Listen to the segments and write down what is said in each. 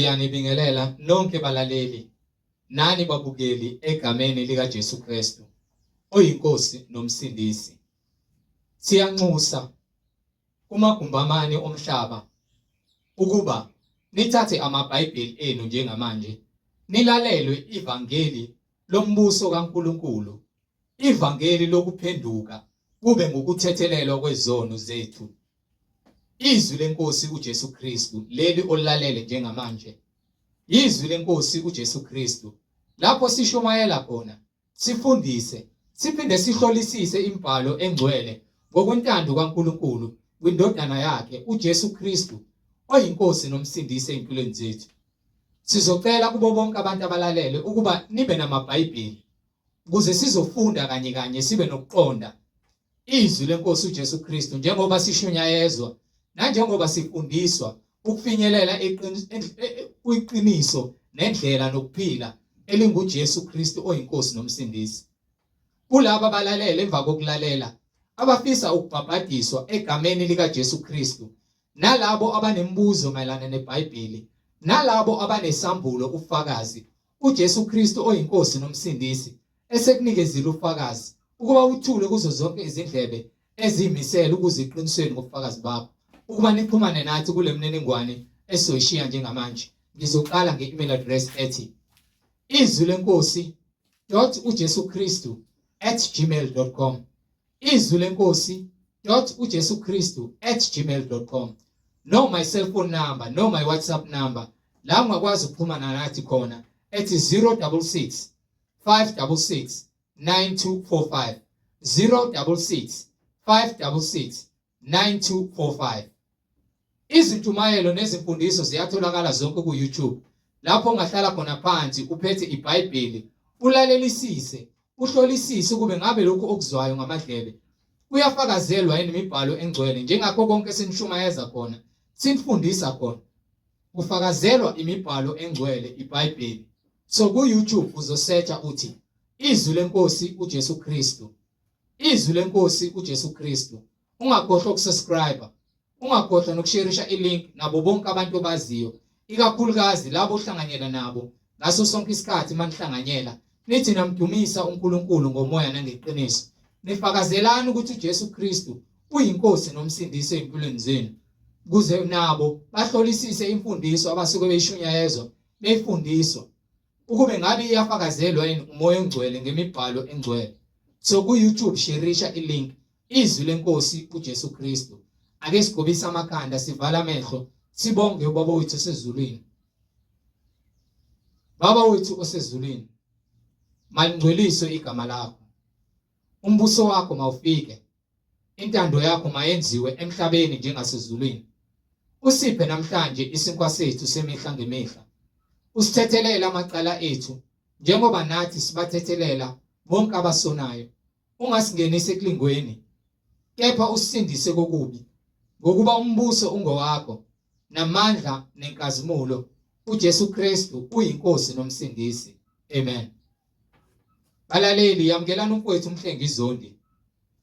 Siyanibingelela nonke balaleli nani babukeli egameni likaJesu Kristu oyiNkosi noMsindisi. Siyanxusa kumagumbi amane omhlaba ukuba nithathe amaBhayibheli enu njengamanje nilalelwe ivangeli lombuso kaNkulunkulu, ivangeli lokuphenduka kube ngukuthethelelwa kwezono zethu. Izwi lenkosi uJesu Kristu leli olilalele njengamanje. Izwi lenkosi uJesu Kristu lapho sishumayela khona, sifundise, siphinde sihlolisise imibhalo engcwele ngokwentando kaNkulunkulu kwindodana yakhe uJesu Kristu oyinkosi nomsindisi ezimpilweni zethu. Sizocela kubo bonke abantu abalalele ukuba nibe namaBhayibheli ukuze sizofunda kanye kanye sibe nokuqonda izwi lenkosi uJesu Kristu njengoba sishunyayezwa nanjengoba sifundiswa ukufinyelela e, e, kwiqiniso nendlela nokuphila elinguJesu Kristu oyinkosi nomsindisi. Kulabo abalalele emva kokulalela abafisa ukubhabhadiswa egameni likaJesu Kristu nalabo abanemibuzo mayelana neBhayibheli nalabo abanesambulo ufakazi uJesu Kristu oyiNkosi noMsindisi esekunikezile ufakazi ukuba uthule kuzo zonke izindlebe eziyimisele ukuze iqinisweni ngobufakazi bakho ukuba nixhumane nathi kule mniningwane esizoyishiya njengamanje. Ngizoqala nge-email address ethi izwi lenkosi dot ujesu kristu at gmail dot com izwi lenkosi dot ujesu kristu at gmail dot com no my cell phone number no my whatsapp number la ungakwazi ukuxhumana nathi khona ethi 066 566 9245 066 566 9245. Izintshumayelo nezimfundiso ziyatholakala zonke ku-YouTube lapho ungahlala khona phansi uphethe iBhayibheli ulalelisise uhlolisise ukube ngabe lokhu okuzwayo ngamadlebe kuyafakazelwa yini imibhalo engcwele njengakho konke sinishumayeza khona sinifundisa khona kufakazelwa imibhalo engcwele iBhayibheli. So ku YouTube uzosearcha uthi izwi lenkosi uJesu Kristu. Izwi lenkosi uJesu Kristu. Ungakhohlwa ukusubscribe. Ungakhohlwa nokusherisha ilink nabo bonke abantu obaziyo, ikakhulukazi labo ohlanganyela nabo ngaso sonke isikhathi manihlanganyela nithi namdumisa uNkulunkulu ngomoya nangeqiniso. Nifakazelani ukuthi uJesu Kristu uyiNkosi noMsindisi ezimpilweni zenu kuze nabo bahlolisise imfundiso abasuke beyishunyayezwa beyifundiswa ukube ngabe iyafakazelwa yini umoya ongcwele ngemibhalo engcwele. So ku YouTube sherisha ilink izwi lenkosi uJesu Kristu. Ake sigobise amakhanda sivala amehlo sibonge ubaba wethu osezulwini. Baba wethu osezulwini, malingcweliswe igama lakho, umbuso wakho mawufike, Intando yakho mayenziwe emhlabeni njengasezulwini. Usiphe namhlanje isinkwa sethu semihla ngemihla. Usithethelele amacala ethu njengoba nathi sibathethelela bonke abasonayo. Ungasingenisi ekulingweni, kepha usisindise kokubi, ngokuba umbuso ungowakho, namandla nenkazimulo, uJesu Kristu uyiNkosi noMsindisi. Amen. Balaleli, yamukelani umfowethu uMhlengi Zondi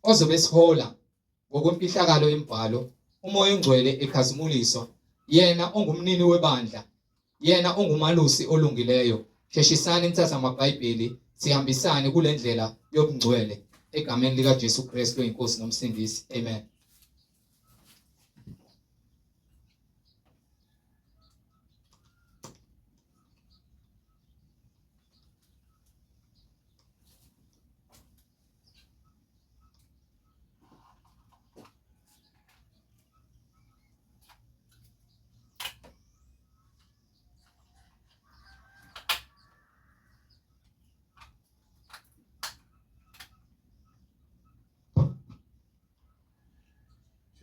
ozobe esihola ngokwemfihlakalo yemibhalo, uMoya oNgcwele ekhazimuliswa, yena ongumnini webandla, yena ongumalusi olungileyo. Sheshisani nithathe amaBhayibheli sihambisane kule ndlela yobungcwele egameni likaJesu Kristu iNkosi noMsindisi. Amen.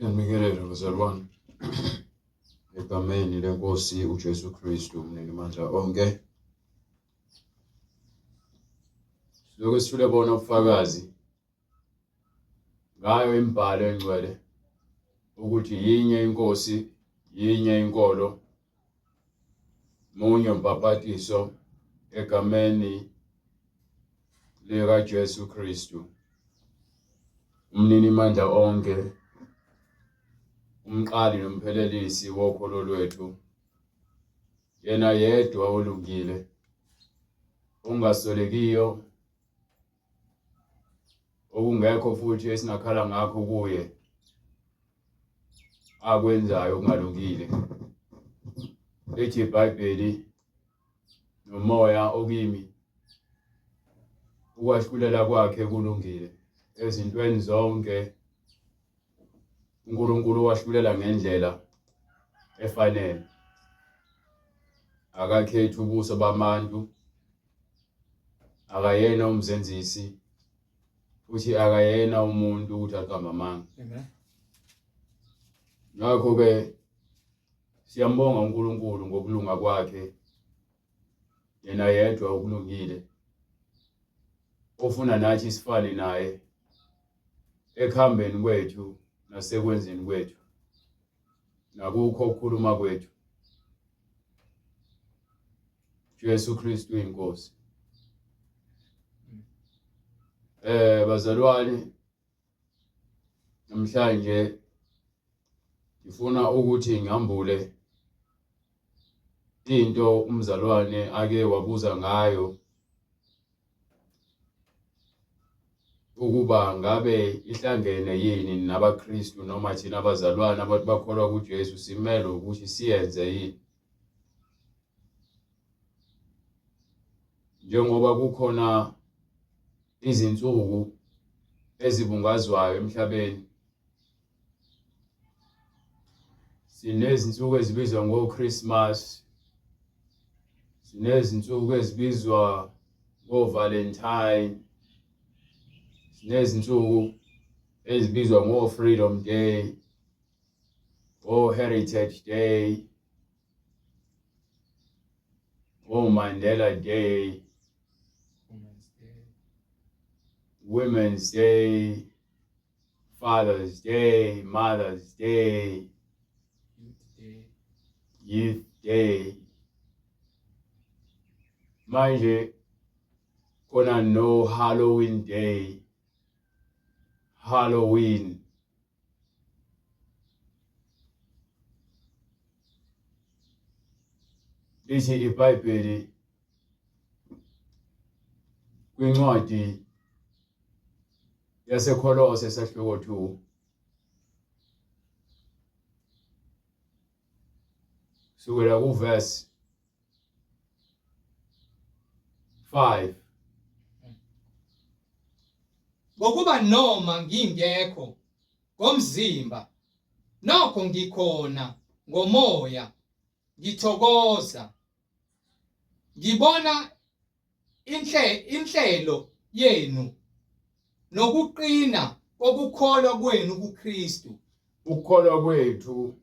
Siyanibingelela bazalwane egameni lenkosi uJesu Kristu umninimandla onke. Silokhu sithule bona ubufakazi ngayo imibhalo engcwele ukuthi yinye inkosi, yinye inkolo, munye umbhapatiso egameni likaJesu Kristu, umninimandla onke, umqali nomphelelisi wokholo lwethu. Yena yedwa olungile, ongasolekiyo, okungekho futhi esingakhala ngakho kuye akwenzayo okungalungile. Lithi iBhayibheli nomoya okimi ukwahlulela kwakhe kulungile ezintweni zonke uNkulunkulu wahlulela ngendlela efanele akakhethi ubuso babantu akayena umzenzisi futhi akayena umuntu ukuthi aqambe amanga ngakho-ke siyambonga uNkulunkulu ngokulunga kwakhe yena yedwa okulungile ofuna nathi sifane naye ekuhambeni kwethu nasekwenzeni kwethu nakukho ukukhuluma kwethu Jesu Kristu inkosi eh bazalwane namhlanje ngifuna ukuthi ngihambule into umzalwane ake wabuza ngayo ukuba ngabe ihlangene yini nabaKristu noma thina abazalwane abantu bakholwa kuJesu simelwe ukuthi siyenze yini njengoba kukhona izinsuku ezibungazwayo emhlabeni sinezinsuku ezibizwa ngo-Christmas sinezinsuku ezibizwa ngo-Valentine sinezinsuku ezibizwa ngo-Freedom Day o-Heritage Day o-Mandela Day Women's Day Father's Day, Mother's Day, Youth Day. Manje kona no Halloween Day. Halloween. Lithi iBhayibheli kwincwadi yaseKholose sahluko 2 sukela kuverse 5 Ngokuba noma ngingekho ngomzimba nokho ngikhona ngomoya ngithokoza ngibona inhle inhlelo yenu nokuqina kokukholwa kwenu kuKristu. Ukukholwa kwethu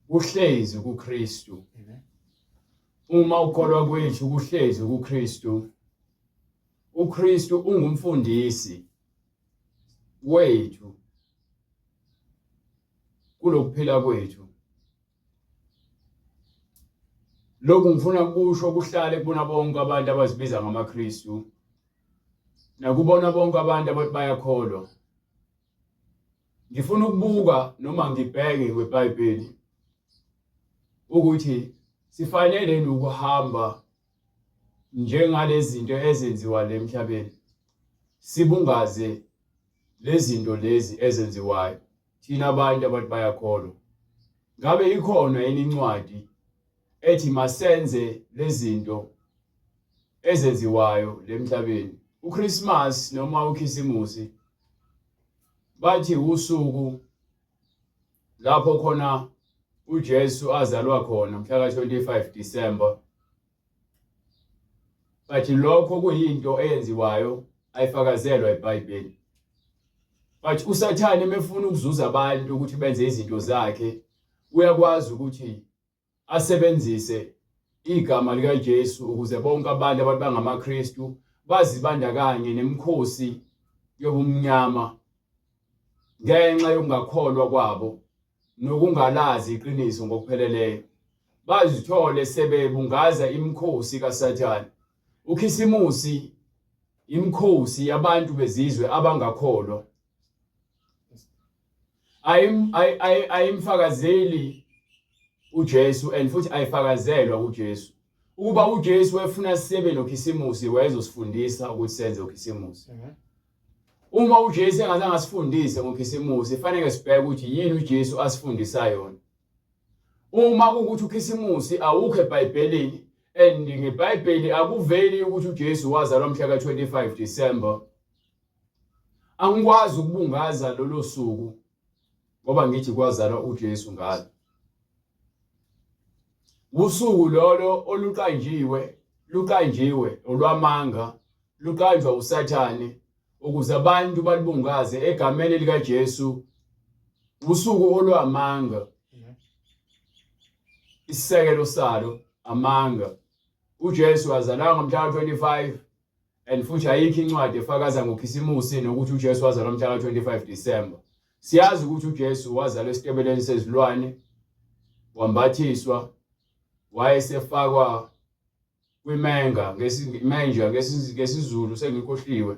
kuhlezi kuKristu. Uma ukukholwa kwethu kuhlezi kuKristu, uKristu ungumfundisi wethu kulokuphila kwethu. Lokhu ngifuna kusho kuhlale kubona bonke abantu abazibiza ngamaKristu nakubona bonke abantu abathi bayakholwa. Ngifuna ukubuka noma ngibheke kweBhayibheli ukuthi sifanele ukuhamba njengalezi zinto ezenziwa le emhlabeni sibungaze lezi zinto lezi ezenziwayo. Thina abantu abantu bayakholwa. Ngabe ikhona yini incwadi ethi masenze lezinto ezenziwayo lemhlabeni? UChristmas noma uKhisimusi bathi usuku lapho khona uJesu azalwa khona mhla ka-25 December But lokho kuyinto eyenziwayo ayifakazelwa iBhayibheli. But uSathane mefuna ukuzuza abantu ukuthi benze izinto zakhe uyakwazi ukuthi asebenzise igama likaJesu ukuze bonke abantu abantu bangamaKristu bazibandakanye nemikhosi yobumnyama ngenxa yokungakholwa kwabo nokungalazi iqiniso ngokupheleleyo bazithole sebebungaza imikhosi kaSathane. UKhisimusi imikhosi yabantu bezizwe abangakholwa. Ayimfakazeli uJesu and futhi ayifakazelwa kuJesu. Ukuba uJesu wayefuna sibe noKhisimusi wayezosifundisa ukuthi senze uKhisimusi. Uma uJesu engazange asifundise ngoKhisimusi fanele sibheke ukuthi yini uJesu asifundisa yona. Uma kuwukuthi uKhisimusi awukho eBhayibhelini and ngeBhayibheli akuveli ukuthi uJesu wazalwa mhla ka-25 December, angikwazi ukubungaza lolo suku ngoba ngithi kwazalwa uJesu ngalo. Usuku lolo oluqanjiwe, luqanjiwe olwamanga, luqanjwa uSathane ukuze abantu balibungaze egameni likaJesu. Usuku olwamanga, isisekelo salo amanga. UJesu wazalwa ngomhla ka-25 and futhi ayikho incwadi efakaza ngoKhisimusi nokuthi uJesu wazalwa mhla ka-25 December. Siyazi ukuthi uJesu wazalwa esitebeleni sezilwane, wambathiswa, wayesefakwa kwimenga ngesimenja ngesiZulu sengikhohliwe.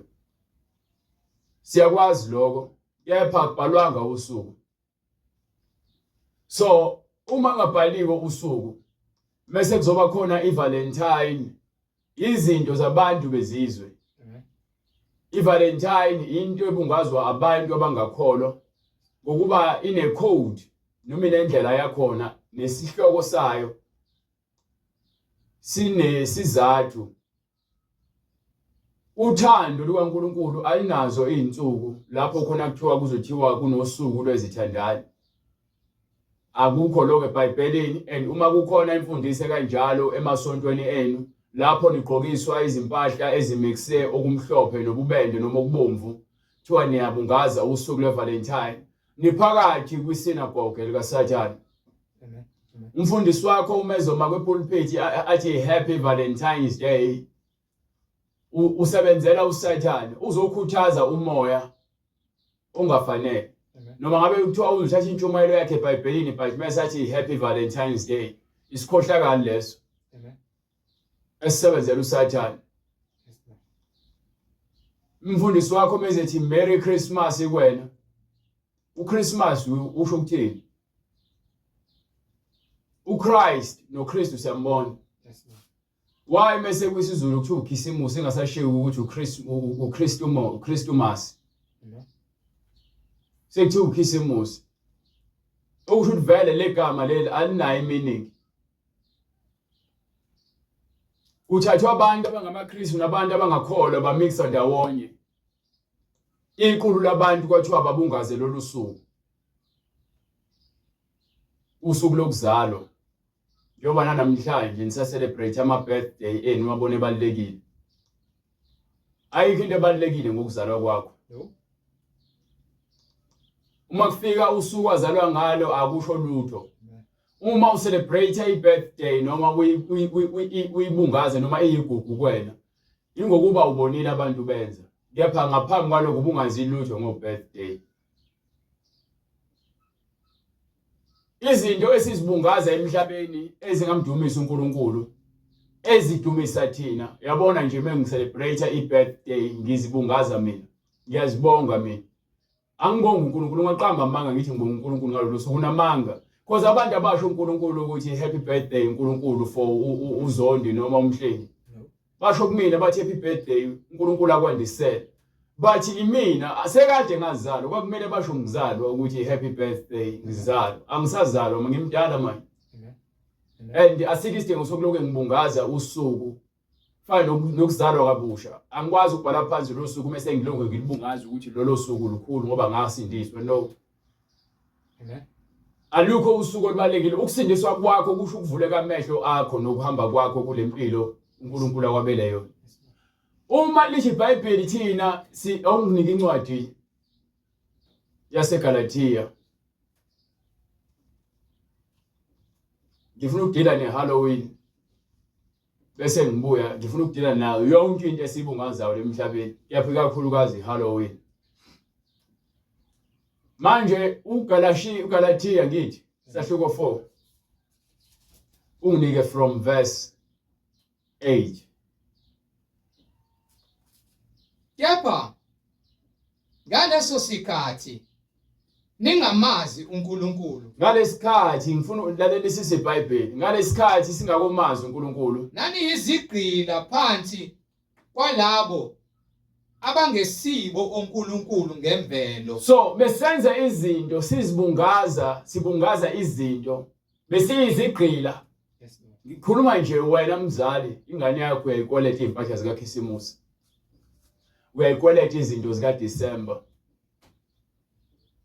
Siyakwazi lokho, kepha akubhalwanga usuku. So uma ngabhaliwe usuku mese kuzoba khona iValentine izinto zabantu bezizwe. IValentine into ebungazwa abantu abangakholwa ngokuba ine code noma inendlela yakhona nesihloko sayo sinesizathu. Uthando lukaNkulunkulu alinazo izinsuku lapho khona kuthiwa kuzothiwa kunosuku lwezithandani. Akukho lokho eBhayibhelini and uma kukhona imfundiso kanjalo emasontweni enu lapho nigqokiswa izimpahla ezimixe okumhlophe nobubende noma okubomvu kuthiwa niyabungaza usuku lweValentine niphakathi kwisinagoge likaSathane. Umfundisi wakho uma ezoma kwipulpit athi happy Valentine's Day usebenzela uSathane uzokhuthaza umoya ongafanele noma ngabe kuthiwa uzothatha intshumayelo yakhe eBhayibhelini but mase athi happy Valentine's Day isikhohlakali leso esisebenzela uSathane. Umfundisi wakho mezethi Merry Christmas kuwena uChristmas usho ukuthini? uChrist noKristu siyambona. Why mese kwisizulu kuthiwa uKhisimusi engasashiwo ukuthi uChrist uChristumo uChristumas. Sekuthiwa uKhisimusi. Okusho ukuthi vele legama leli alinayo meaning. Kuthathwa abantu abangamaKristu nabantu abangakholwa bamixa ndawonye. Iqulu labantu kwathiwa babungaze lolu suku. Usuku lokuzalwa. Njengoba nanamhlanje nisa-celebrate ama-birthday enu wabona ebalulekile. Ayikho into ebalulekile ngokuzalwa kwakho. Uma kufika usuku azalwa ngalo akusho lutho. Uma ucelebrate i-birthday noma uyibungaze noma iyigugu kuwena, ingokuba ubonile abantu benza. Kepha ngaphambi kwalokho ubungazi lutho ngo-birthday. Izinto esizibungaza emhlabeni ezingamdumisa uNkulunkulu ezidumisa thina yabona nje mengicelebrate i-birthday ngizibungaza mina ngiyazibonga mina angibongi uNkulunkulu ungaqamba amanga ngithi ngibonga uNkulunkulu ngalolu suku unamanga because abantu abasho uNkulunkulu ukuthi happy birthday uNkulunkulu for uZondi noma uMhlengi basho kumina bathi happy birthday uNkulunkulu akwandisele bathi imina sekade ngazalwa kwakumele basho ngizalwa ukuthi happy birthday ngizalwa angisazalwa uma ngimdala manje and asikho isidingo sokuloke ngibungaza usuku fana nokuzalwa kabusha angikwazi ukubhala phansi lo suku mese ngilokhu ngilibungaza ukuthi lolo suku lukhulu ngoba ngasindiswa no Alukho usuku olubalekile. Ukusindiswa kwakho kusho ukuvuleka amehlo akho nokuhamba kwakho kule mpilo uNkulunkulu akwabele yona. Uma lisho iBhayibheli thina si awunginike incwadi yaseGalathiya. Ngifuna ukudila neHalloween. Bese ngibuya ngifuna ukudila nayo yonke into esibungazayo emhlabeni. Kepha ikakhulukazi iHalloween. Manje uGalashi uGalathiya ngithi sahluko 4 unginike from verse 8. Kepha ngaleso sikhathi Ningamazi uNkulunkulu. Ngalesikhathi ngifuna ulalelisise iBhayibheli. Ngalesikhathi singakomazi uNkulunkulu. Naniyizigqila phansi kwalabo abangesibo onkulunkulu ngemvelo. So besenza izinto sizibungaza, sibungaza izinto. Besiyizigqila. Ngikhuluma nje wena mzali, ingane yakho uyayikweleta izimpahla zikaKhisimusi. Uyayikweleta izinto zikaDecember.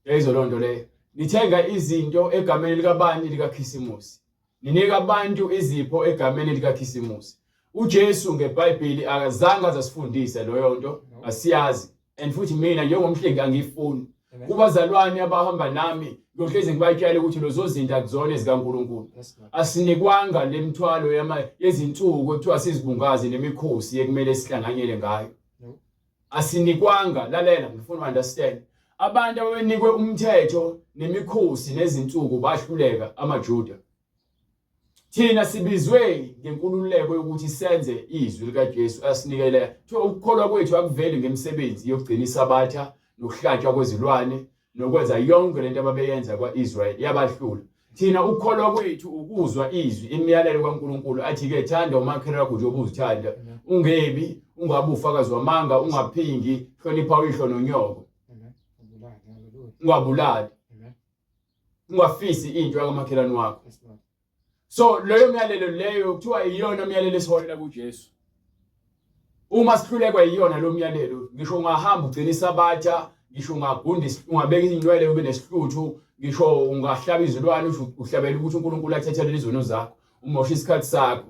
Yayizwa loo nto leyo. Nithenga izinto egameni likabani likaKhisimusi. Ninika abantu izipho egameni likaKhisimusi. UJesu ngeBhayibheli akazange azasifundise leyo nto, asiyazi. And futhi mina njengomhlengi angiyifuni. Kubazalwane abahamba nami ngiyohlezi ngibatshela ukuthi lezo zinto akuzona ezikaNkulunkulu. Asinikwanga le mithwalo yezinsuku ekuthiwa sizibungaze nemikhosi ekumele sihlanganyele ngayo. Asinikwanga, lalela ngifuna understand. Abantu ababenikwe umthetho nemikhosi nezinsuku bahluleka amaJuda. Thina sibizwe ngenkululeko yokuthi senze izwi likaJesu asinikele. Kuthiwa ukukholwa kwethu akuveli ngemisebenzi yokugcina isabatha nokuhlatshwa kwezilwane nokwenza yonke lento ababeyenza kwa-Israyeli yabahlula. Thina ukukholwa kwethu ukuzwa izwi imiyalelo kaNkulunkulu athi ke thanda umakhelwane wakho njengoba uzithanda, ungebi, ungabi ufakazi wamanga, ungaphingi, hlonipha uyihlo nonyoko. Ungabulali. Ungafisi into yakamakhelwane wakho. So leyo myalelo leyo kuthiwa iyona myalelo esiholela kuJesu. Uma sihlulekwa iyona lo myalelo, ngisho ungahamba ugcina isabatha, ngisho ungagunda ungabeka izinwele ube nesihluthu, ngisho ungahlaba izilwane usho uhlabela ukuthi uNkulunkulu athethelele izono zakho, umosha isikhathi sakho.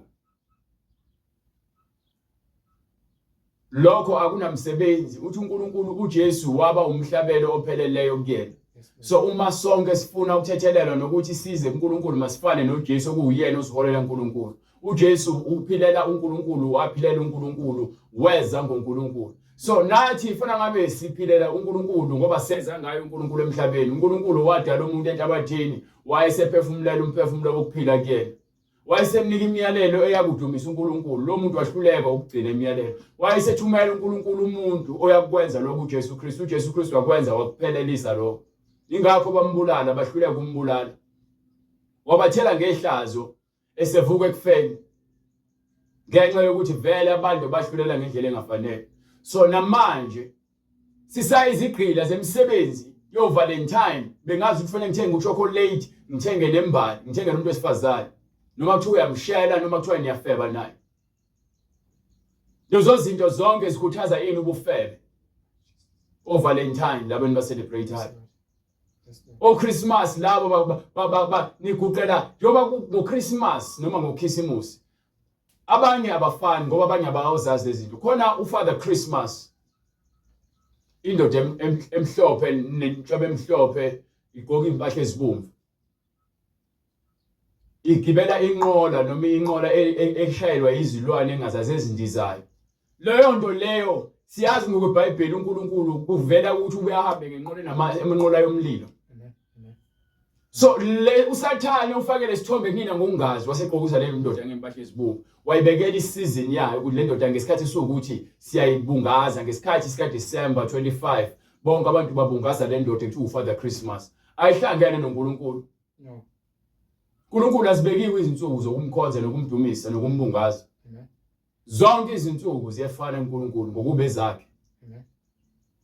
Lokho akunamsebenzi uthi uNkulunkulu uJesu waba umhlabelo opheleleyo kuyena. So uma sonke sifuna ukuthethelelwa nokuthi size kuNkulunkulu masifane noJesu okuwuyena osiholela uNkulunkulu. UJesu uphilela uNkulunkulu, waphilela uNkulunkulu, weza ngoNkulunkulu. So nathi funa ngabe siphilela uNkulunkulu ngoba seza ngaye uNkulunkulu emhlabeni. uNkulunkulu wadala umuntu enhlabathini, wayesephefumulela umphefumulo wokuphila kuyena. Wayesemnika imiyalelo eyakudumisa uNkulunkulu. Lo muntu wahluleka ukugcina imiyalelo. Wayesethumela uNkulunkulu umuntu oyakukwenza lokhu uJesu Kristu. UJesu Kristu wakwenza wakuphelelisa lokho. Ingakho bambulala, bahluleka ukumbulala. Wabathela ngehlazo esevuka ekufeni. Ngenxa yokuthi vele abantu bahlulela ngendlela engafanele. So namanje Sisayizigqila zemisebenzi yo Valentine bengazi ukuthi kufanele ngithenge uchocolate ngithenge nembali ngithenge nomuntu wesifazane noma kuthiwa uyamshela noma kuthiwa niyafeba naye lezo zinto zonke zikhuthaza ini ubufebe o Valentine labo eniba celebrate-ayo o Christmas labo ba niguqela njengoba ngo Christmas noma ngoKhisimusi Abanye abafani ngoba abanye abawuzazi lezi zinto. Khona uFather Christmas indoda emhlophe nenhlobo emhlophe igqoka impahla ezibomvu. Igibela inqola noma inqola e, e, eshayelwa izilwane engazazi ezindizayo. Leyo nto leyo siyazi ngokweBhayibheli uNkulunkulu kuvela ukuthi ubuyahambe ngenqola enama yomlilo. So le usathane ufake lesithombe kunina ngokungazi waseqokisa le ndoda ngempahla ezibomvu wayibekela isizini yayo ukuthi le ndoda ngesikhathi esiwukuthi siyayibungaza ngesikhathi sika December 25 bonke abantu babungaza le ndoda ekuthiwa uFather Christmas ayihlangene noNkulunkulu no uNkulunkulu azibekiwe izinsuku zokumkhonza nokumdumisa nokumbungaza Zonke izinsuku ziyefana kuNkulunkulu ngokuba ezakhe.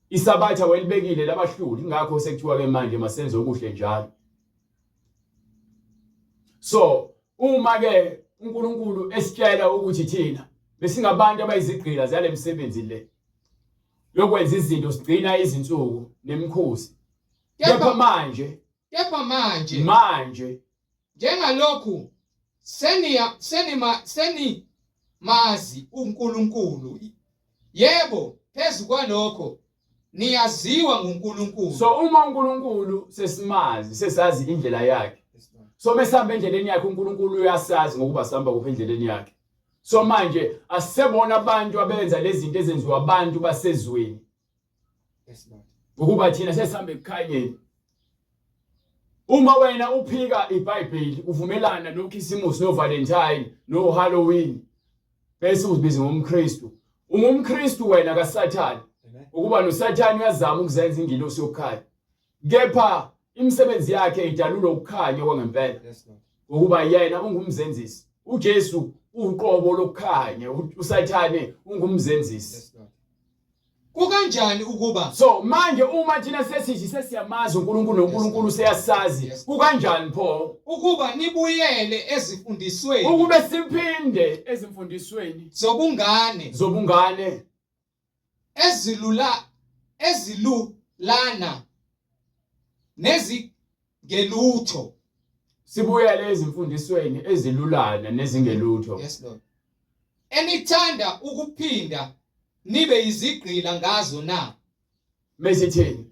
Isabatha welibekile labahluli ingakho sekuthiwa ke manje masenze okuhle njalo. So uma ke uNkulunkulu esitshela ukuthi thina besingabantu abayizigqila zalemsebenzi le yokwenza izinto sigcina izinsuku nemikhosi kepha manje kepha manje manje Njengalokhu seniya senima senimazi uNkulunkulu. Yebo, phezu kwalokho niyaziwa nguNkulunkulu. So uma uNkulunkulu sesimazi, sesazi indlela yakhe. So mesihamba endleleni yakhe uNkulunkulu uyasazi ngokuba sihamba kuphi endleleni yakhe. So manje asisebona abantu abenza lezi zinto ezenziwa abantu basezweni. Yes Lord. Ngokuba thina sesihamba ekukhanyeni. Uma wena uphika iBhayibheli uvumelana noKhisimusi noValentine noHalloween bese uzibiza ngomKristu. UngumKristu wena kaSathane. Ukuba noSathane uyazama ukuzenza ingilosi yokukhanya. Kepha Imisebenzi yakhe idalula ukukhanya kwangempela. Ngokuba yena ungumzenzisi. UJesu uqobo lokukhanya, uSathane ungumzenzisi. Kukanjani ukuba So manje uma thina sesithi sesiyamazi uNkulunkulu noNkulunkulu seyasazi kukanjani pho ukuba nibuyele ezifundisweni ukube siphinde ezimfundisweni zobungane zobungane ezilula ezilulana nezingelutho sibuyele ezimfundisweni ezilulana nezingelutho Yes Lord. Enithanda ukuphinda nibe yizigqila ngazo na? Mesithini?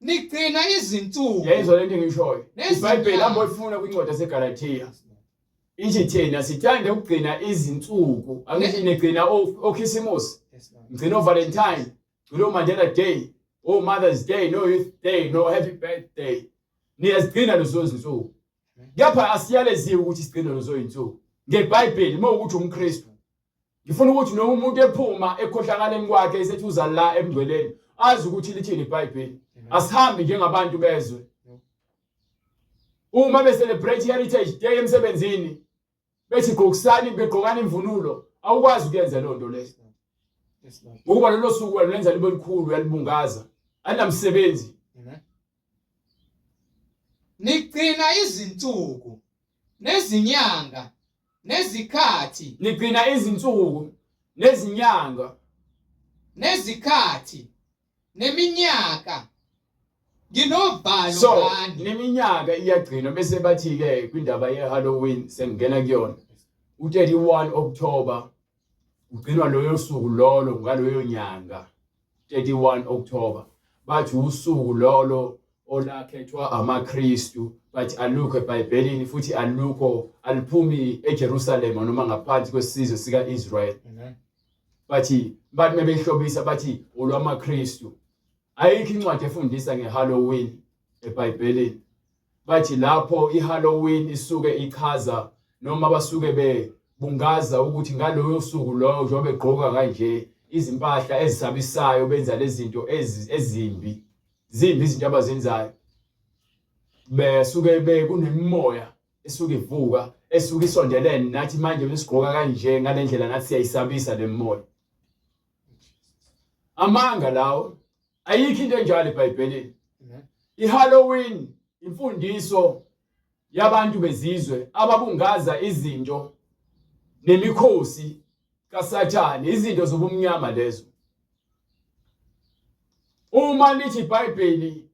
Nigcina izinsuku. Yayizwa lento engishoyo. IBhayibheli hamba oyifuna kwincwadi yaseGalathiya. Ithi thina sithande ukugcina izinsuku. Angithi nigcina oKhisimusi. Ngcina oValentine, gcina oMandela Day, oMother's Day, no Youth Day, no Happy Birthday. Niyazigcina lezo zinsuku. Kepha asiyaleziwe ukuthi sigcine lezo zinsuku. NgeBhayibheli uma ukuthi umKristu Ngifuna ukuthi noma umuntu ephuma ekukhohlakaleni kwakhe esethi uza la ebungcweleni azi ukuthi lithini iBhayibheli. Asihambi njengabantu bezwe. Uma be celebrate Heritage Day emsebenzini bethi gqokisani begqokani imvunulo awukwazi ukuyenza leyo nto leyo. Ngokuba lolo suku wena lenza libe likhulu uyalibungaza. Alinamsebenzi. Nigcina izinsuku nezinyanga nezikhathi. Nigcina izinsuku nezinyanga nezikhathi neminyaka nginovalo so neminyaka iyagcinwa bese bathi-ke kwindaba ye-Halloween sengingena kuyona u-31 October ugcinwa loyo suku lolo ngaloyo nyanga 31 October bathi usuku lolo olakhethwa amaKristu bathi alukho eBhayibhelini futhi alukho aliphumi eJerusalema noma ngaphansi kwesizwe sika-Israel bathi bathi mebehlobisa bathi olwamaKristu ayikho incwadi efundisa ngeHalloween eBhayibhelini Bathi lapho iHalloween isuke ichaza noma basuke bebungaza ukuthi ngaloyo suku loyo njengoba begqoka kanje izimpahla ezisabisayo benza lezi zinto ezimbi zimbi izinto abazenzayo besuke bekunemimoya esuke ivuka esuke isondelene nathi manje besigqoka kanje ngalendlela nathi siyayisabisa lemimoya amanga lawo Ayikho into enjalo eBhayibhelini. IHalloween imfundiso yabantu bezizwe ababungaza izinto nemikhosi kaSathane, izinto zobumnyama lezo. Uma lithi iBhayibheli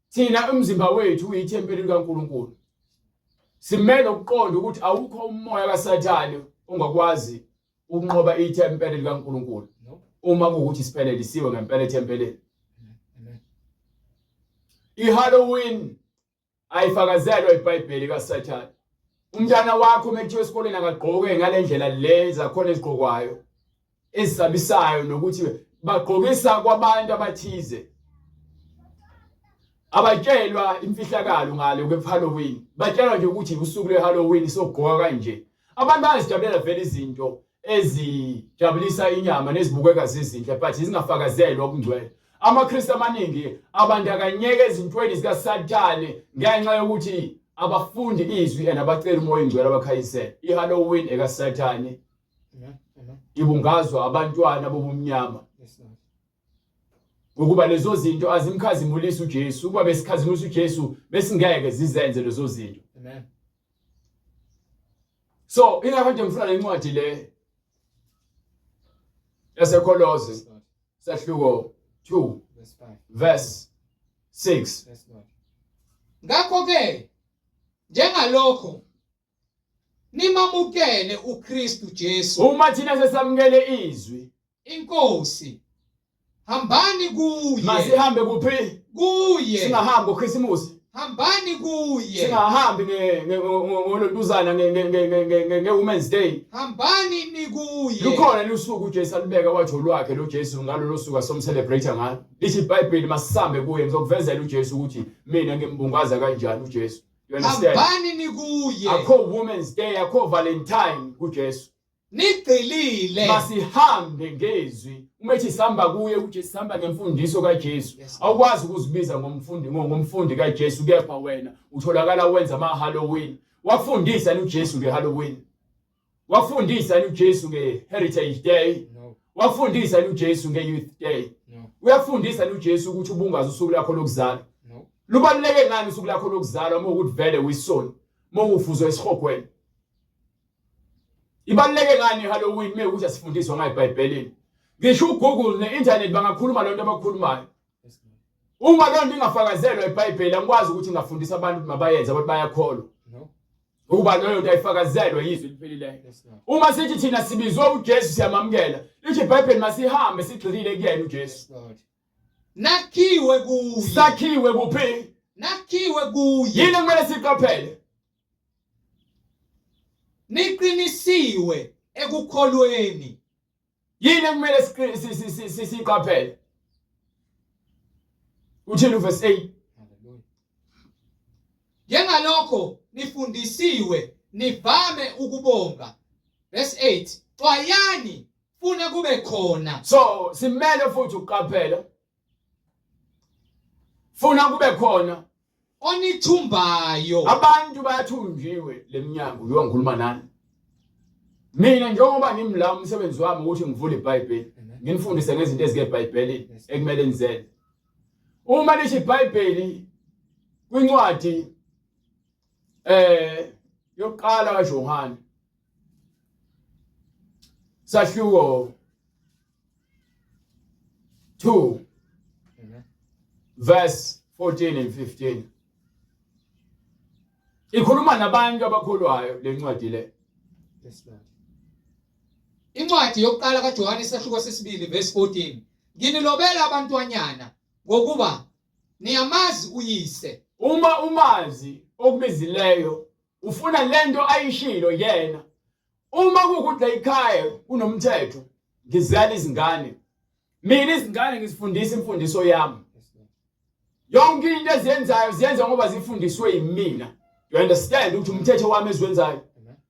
thina umzimba wethu uyithempeli likaNkulunkulu. Simele ukuqonda ukuthi awukho umoya kaSathane ongakwazi ukunqoba ithempeli likaNkulunkulu uma kuwukuthi siphelelisiwe ngempela ethempelini. IHalloween ayifakazelwa iBhayibheli kaSathane. Umntana wakho uma kuthiwa esikoleni akagqoke ngale ndlela le zakhona ezigqokwayo ezisabisayo nokuthi bagqokisa kwabantu abathize abatshelwa imfihlakalo ngale kwe-Halloween batshelwa nje ukuthi usuku lwe-Halloween sogqoka kanje Abantu bayazijabulela vele izinto ezijabulisa inyama nezibukeka zizinhle but zingafakazelwa okungcwele. AmaKristu amaningi abandakanyeka ezintweni zikaSathane ngenxa yokuthi abafundi izwi and abacela umoya oyingcwele abakhanyisele. IHalloween ekaSathane ibungazwa abantwana bobumnyama. Ngokuba lezo zinto azimkhazimulisi uJesu, ukuba besikhazimulisa uJesu besingeke zizenze lezo zinto. Amen. So ingakho nje ngifuna le ncwadi le yaseKolose sahluko 2 verse 6. Ngakho ke njengalokho nimamukele uKristu Jesu uma thina sesamukele izwi inkosi hambani kuye masihambe kuphi kuye singahambi ngokhisimusi hambani kuye singahambi ngolontuzana nge-women's day hambani nikuye lukhona lusuku uJesu alubeka wathi olwakhe lo Jesu ngalolo suku asomcelebrate ngalo lithi iBhayibheli masisambe kuye ngizokuvezela uJesu ukuthi mina ngimbungaza kanjani uJesu you understand hambani nikuye akho women's day akho valentine kuJesu. Nigxilile. Masihambe ngezwi. Uma ethi sihamba kuye uJesu sihamba ngemfundiso kaJesu. Awukwazi ukuzibiza ngomfundi ngomfundi kaJesu kepha wena utholakala wenza ama Halloween. Wafundisa uJesu ngeHalloween. Wafundisa uJesu ngeHeritage Day. No. Wafundisa uJesu ngeYouth Day. No. Uyafundisa uJesu ukuthi ubungazi usuku lakho lokuzalwa. No. Lubaluleke ngani usuku lakho lokuzalwa uma ukuthi vele uyisoni, uma ufuzwa esihogweni? Ibaluleke ngani iHalloween uma ukuthi asifundiswa ngayo eBhayibhelini? Ngisho uGoogle ne-internet bangakhuluma lonto abakhulumayo. Uma lonto ingafakazelwa eBhayibheli angikwazi ukuthi ngingafundisa abantu mabayenze abantu bayakholwa. No. Ukuba leyo nto ayifakazelwe yizwi elipheleleyo. Uma sithi thina sibizwe uJesu siyamamukela, lithi iBhayibheli masihambe sigxilile kuyena uJesu. Nakhiwe kuye. Sakhiwe kuphi? Nakhiwe kuye. Yini kumele siqaphele? Niqinisiwe ekukholweni. Yini ekumele siqaphele? Uthini uverse 8? Njengalokho nifundisiwe nivame ukubonga. Verse 8. Xwayani funa kube khona. So simele futhi ukuqaphela. Funa kube khona onithumbayo. Abantu bayathunjiwe leminyango njengoba ngikhuluma nani. Mina njengoba ngimla umsebenzi wami ukuthi ngivule iBhayibheli, nginifundise ngezinto ezikeBhayibhelini ekumele nizenze. Uma lisho iBhayibheli kwincwadi eh yokuqala kaJohane sahluko 2 verse 14 and 15 ikhuluma nabantu abakholwayo lencwadi le. Yes Lord. Incwadi yokuqala kaJohane isahluko sesibili verse 14. Nginilobela abantwanyana ngokuba niyamazi uyise. Uma umazi okubizileyo ufuna lento ayishilo yena. Uma kuwukuthi la ekhaya kunomthetho ngizala izingane. Mina izingane ngizifundisa imfundiso yami. Yonke into eziyenzayo ziyenza ngoba zifundiswe yimina. You understand ukuthi umthetho wami eziwenzayo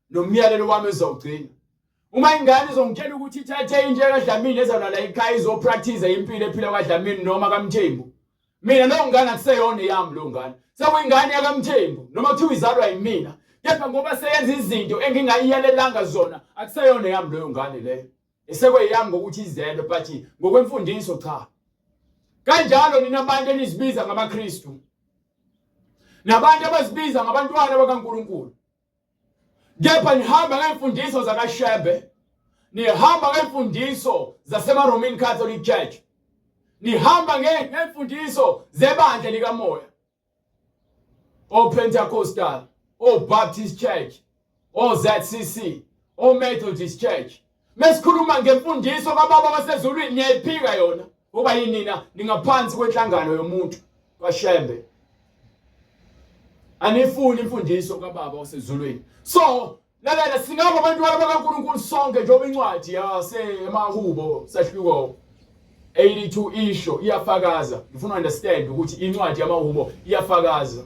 nomyalelo wami ezowugcina. Uma ingane izongitshela ukuthi ithathe into kaDlamini ezalwa la ekhaya izopractice impilo ephila kwaDlamini noma kaMthembu. Mina leyo ngane akuseyona eyami leyo ngane. Sekuyingane yakaMthembu noma kuthiwa izalwa yimina. Kepha ngoba seyenza izinto engingayiyalelanga zona akuseyona eyami leyo ngane leyo. Esekweyami ngokuthi izelwe but ngokwemfundiso cha. Kanjalo nina abantu enizibiza ngamaKristu. Nabantu abazibiza ngabantwana bakaNkuluNkulu. Kepha nihamba ngemfundiso zakaShembe. Nihamba ngemfundiso zasemaRoman Catholic Church. Nihamba ngemfundiso zebandla likamoya. O-Pentecostal, o-Baptist Church, o-ZCC, o-Methodist Church. Mesikhuluma ngemfundiso kababa wasezulwini niyayiphika yona. Ngoba yinina ningaphansi kwenhlangano yomuntu kaShembe. Anifuni imfundiso kababa wasezulwini. So lalela singaba abantwana bakaNkulunkulu sonke njengoba incwadi yasemahubo sahluko 82 isho iyafakaza. Ngifuna understand ukuthi incwadi yamahubo iyafakaza.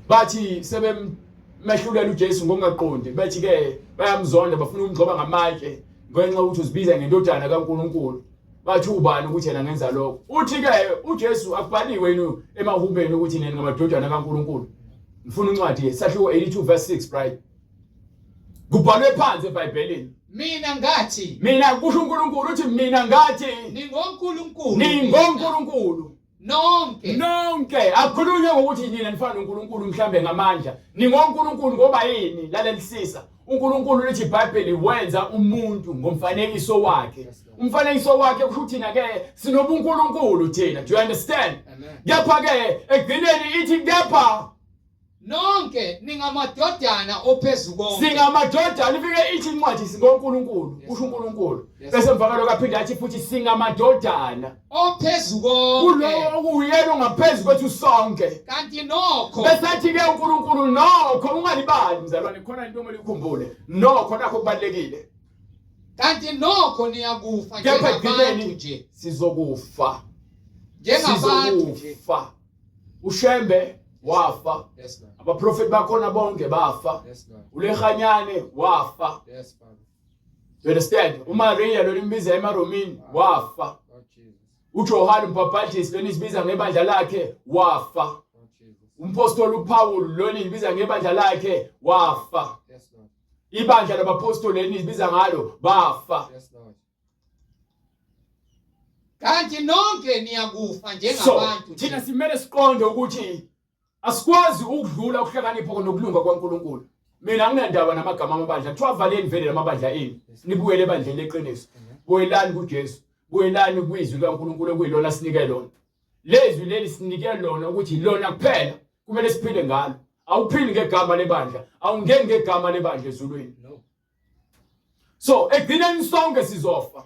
Bathi sebemehlulela uJesu ngokungaqondi bethi ke bayamzonda bafuna ukumgxoba ngamatshe ngenxa yokuthi uzibiza ngendodana kaNkulunkulu. Bathi ubani ukuthi yena ngenza lokho? Uthi ke uJesu akubhaliwe yini emahubeni ukuthi nina ngamadodana kaNkulunkulu? Ngifuna incwadi sahluko 82 verse 6 right? Kubhalwe phansi eBhayibhelini. Mina ngathi Mina kusho uNkulunkulu uthi mina ngathi ningonkulunkulu. Ningonkulunkulu. Nonke. Nonke akukhulunywe ngokuthi nina nifana noNkulunkulu mhlambe ngamandla. NingoNkulunkulu ngoba yini? Lalelisisa. uNkulunkulu lithi iBhayibheli wenza umuntu ngomfanekiso wakhe. Umfanekiso wakhe kusho thina ke sinobuNkulunkulu thina. Do you understand? Kepha ke ekugcineni ithi kepha nonke ningamadodana ophezukonke. Singamadodana ifike ithi incwadi singoNkulunkulu kusho uNkulunkulu. Bese emva kwalokho aphinde athi futhi singamadodana ophezukonke. Kulowo okuyena ongaphezu kwethu sonke. Kanti nokho bese athi ke uNkulunkulu nokho ungalibali mzalwane khona into omele ukhumbule. Nokho nakho kubalekile. Kanti nokho niyakufa njengabantu nje. Sizokufa. Njengabantu nje. Sizokufa. uShembe wafa. Yes, Lord. Abaprofeti bakhona bonke bafa. Yes, Lord. ULehanyane wafa. Yes, Father. You understand? UMaria lo nimbiza emaromini wafa. UJohane umbhabhadisi lo nisibiza ngebandla lakhe wafa. Umpostoli uPaul lo nibiza ngebandla lakhe wafa. Ibandla labapostoli lenibiza ngalo bafa. Kanti nonke niyakufa njengabantu. So, thina simele siqonde ukuthi Asikwazi ukudlula ukuhlakanipha nokulunga kwaNkulunkulu. Mina anginandaba namagama amabandla. Kuthiwa valeni vele lamabandla enu. Nibuyele ebandleni leqiniso. Buyelani kuJesu. Buyelani kwizwi likaNkulunkulu okuyilona sinike lona. Lezwi leli sinike lona ukuthi lona kuphela kumele siphile ngalo. Awuphili ngegama lebandla, awungeni ngegama lebandla ezulwini. So ekugcineni sonke sizofa.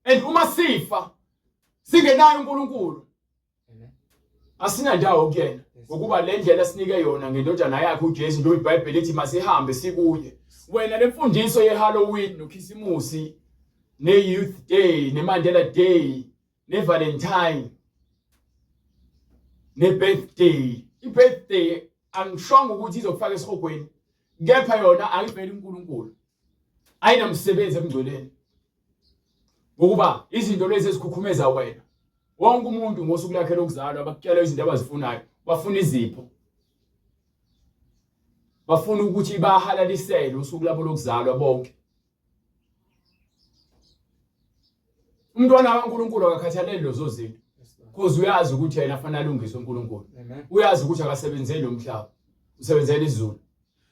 And uma sifa singenayo uNkulunkulu asinandawo kuyena ngokuba le ndlela sinike yona ngendodana yakhe uJesu njengoba iBhayibheli lithi masihambe sikuye wena lemfundiso yeHalloween noKhisimusi neYouth Day neMandela Day neValentine nebirthday ibirthday angishongo ukuthi izokufaka esihogweni kepha yona ayiveli uNkulunkulu ayinamsebenzi emngcweleni ngokuba izinto lezi ezikhukhumeza wena wonke umuntu ngosuku lakhe lokuzalwa abakutshela izinto abazifunayo bafuna izipho bafuna ukuthi bahalalisele usuku labo lokuzalwa bonke umntwana kaNkuluNkulu akakhathaleli lezo zinto because uyazi ukuthi yena afanele alungiswe uNkulunkulu uyazi ukuthi akasebenzeli lo mhlaba usebenzela izulu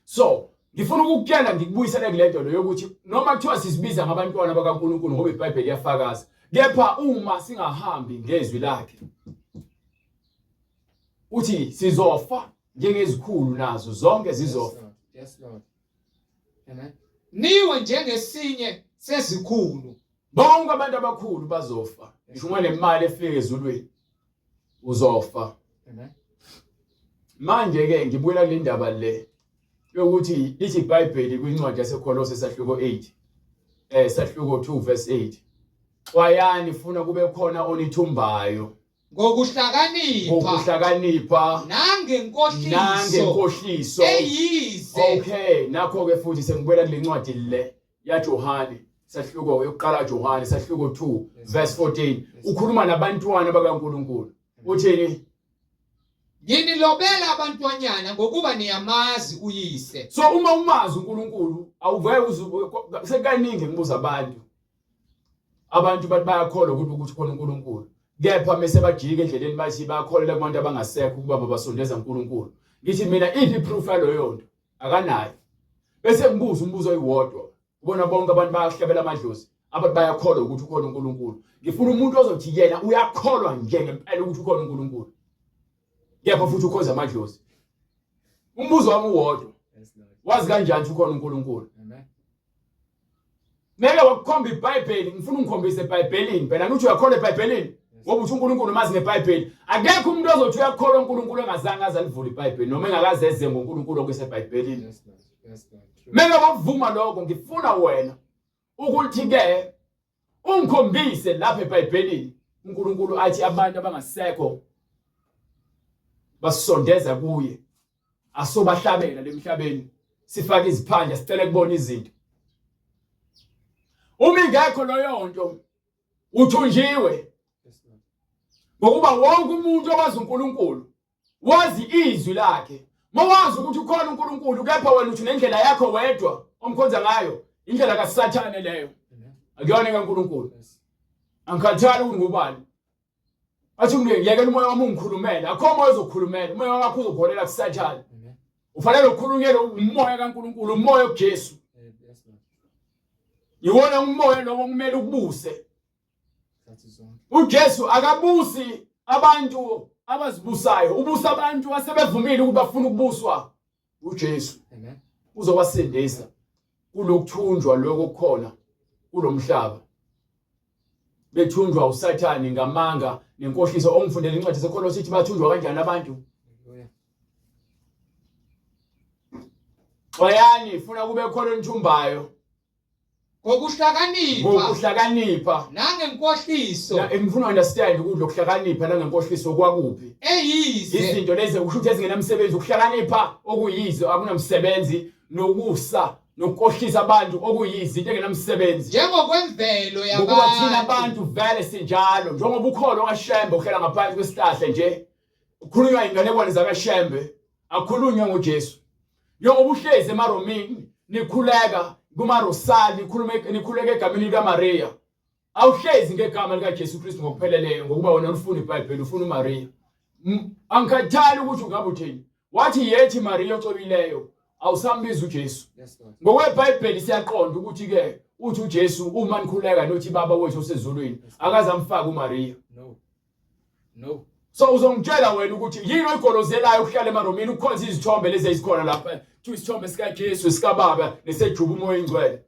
So ngifuna ukukutshela ngikubuyisele kule nto leyo ukuthi noma kuthiwa sizibiza ngabantwana bakaNkulunkulu ngoba iBhayibheli liyafakaza kepha uma singahambi ngezwi lakhe uthi sizofa njengezikhulu nazo zonke zizofa. Yes Lord. Amen. Niwe njengesinye sezikhulu. Bonke abantu abakhulu bazofa. Ngisho uma nemali efika ezulwini uzofa. Amen. Manje ke ngibuyela kule ndaba le yokuthi lithi iBhayibheli kwincwadi yaseKolose sahluko 8 sahluko 2 verse 8 xwayani funa kube khona onithumbayo ngokuhlakanipha ngokuhlakanipha nangenkohliso nangenkohliso eyize okay nakho ke futhi sengibuyela kule ncwadi le yaJohane sahluko yokuqala Johane sahluko 2 verse 14 ukhuluma nabantwana bakaNkuluNkulu uthini Nginilobela abantwanyana ngokuba niyamazi uyise. So uma umazi uNkulunkulu awuveke uze sekaningi ngibuza abantu. Abantu bathi bayakholwa ukuthi ukuthi khona uNkulunkulu. Kepha mese bajika endleleni bathi bayakholelwa kubantu abangasekho ukuba babasondeza uNkulunkulu. Ngithi mina iphi proof yaloyo nto? Akanayo. Bese ngibuza umbuzo oyiwodwa. Ubona bonke abantu bayahlebela amadlozi. Abantu bayakholwa ukuthi ukhona uNkulunkulu. Ngifuna umuntu ozothi yena uyakholwa nje ngempela ukuthi ukhona uNkulunkulu. Kepha futhi ukhonza amadlozi. Umbuzo wami uwodwa. Wazi kanjani ukuthi ukhona uNkulunkulu? Amen. Ngeke wakukhomba iBhayibheli, ngifuna ungikhombise eBhayibhelini. Phela ngithi uyakholwa eBhayibhelini. Ngoba uthi uNkulunkulu mazi ngeBhayibheli. Akekho umuntu ozothi uyakholwa uNkulunkulu engazange aze alivule iBhayibheli noma engakaze eze ngoNkulunkulu okuseBhayibhelini. Yes, Lord. Yes, Lord. True. Meke wakuvuma lokho ngifuna wena ukuthi ke ungikhombise lapha eBhayibhelini uNkulunkulu athi abantu abangasekho basondeza kuye asobahlabela lemhlabeni sifake iziphandla sicele kubona izinto uma ingekho leyo nto uthunjiwe ngokuba wonke umuntu owazi uNkulunkulu wazi izwi lakhe mawazi ukuthi ukhona uNkulunkulu kepha wena uthi nendlela yakho wedwa omkhonza ngayo indlela kaSathane leyo akuyona kaNkulunkulu angikhathali ukuthi ngubani athi umuntu yekela umoya wami ungikhulumele akho moya ozokhulumela umoya wakho uzokuholela kuSathane ufanele ukhulunyelwe umoya kaNkulunkulu umoya kuJesu iwona umoya lowo kumele ukubuse uJesu akabusi abantu abazibusayo ubusa abantu asebevumile ukuthi bafuna ukubuswa uJesu uzobasindisa kulokuthunjwa lokho okukhona kulomhlaba bethunjwa uSathane ngamanga nenkohliso ongifundela incwadi sekholo sithi bathunjwa kanjani abantu xwayani funa kube khona onithumbayo Ngokuhlakanipha. Ngokuhlakanipha. Nangenkohliso. Na ngifuna understand ukuthi lokuhlakanipha nangenkohliso kwakuphi. Eyize. Izinto lezi ukusho ukuthi ezingenamsebenzi ukuhlakanipha okuyizo akunamsebenzi nokusa Nokukohlisa abantu okuyizinto engenamsebenzi. Njengokwemvelo yabantu. Ngokuba thina abantu vele sinjalo njengoba ukholo kaShembe uhlala ngaphansi kwesihlahla nje. Ukhulunywa inganekwane zakaShembe, akhulunywe ngoJesu. Njengoba uhlezi emaRomini nikhuleka kumarosali nikhulume nikhuleka egameni likaMaria. Awuhlezi ngegama likaJesu Kristu ngokupheleleyo ngokuba wena ulifuna iBhayibheli ufuna uMaria. Angikhathali ukuthi ungabe uthini. Wathi yethi Maria ocwebileyo awusambiza uJesu. NgokweBhayibheli siyaqonda ukuthi ke uthi uJesu uma nikhuleka nothi baba wethu osezulwini akaze amfake uMaria. No. No. So uzongitshela wena ukuthi yini oyigolozelayo ukuhlala emaRomini ukukhonza izithombe lezi ezikhona lapha. Kuthiwa isithombe sikaJesu sikaBaba nesejuba uMoya oyiNgcwele.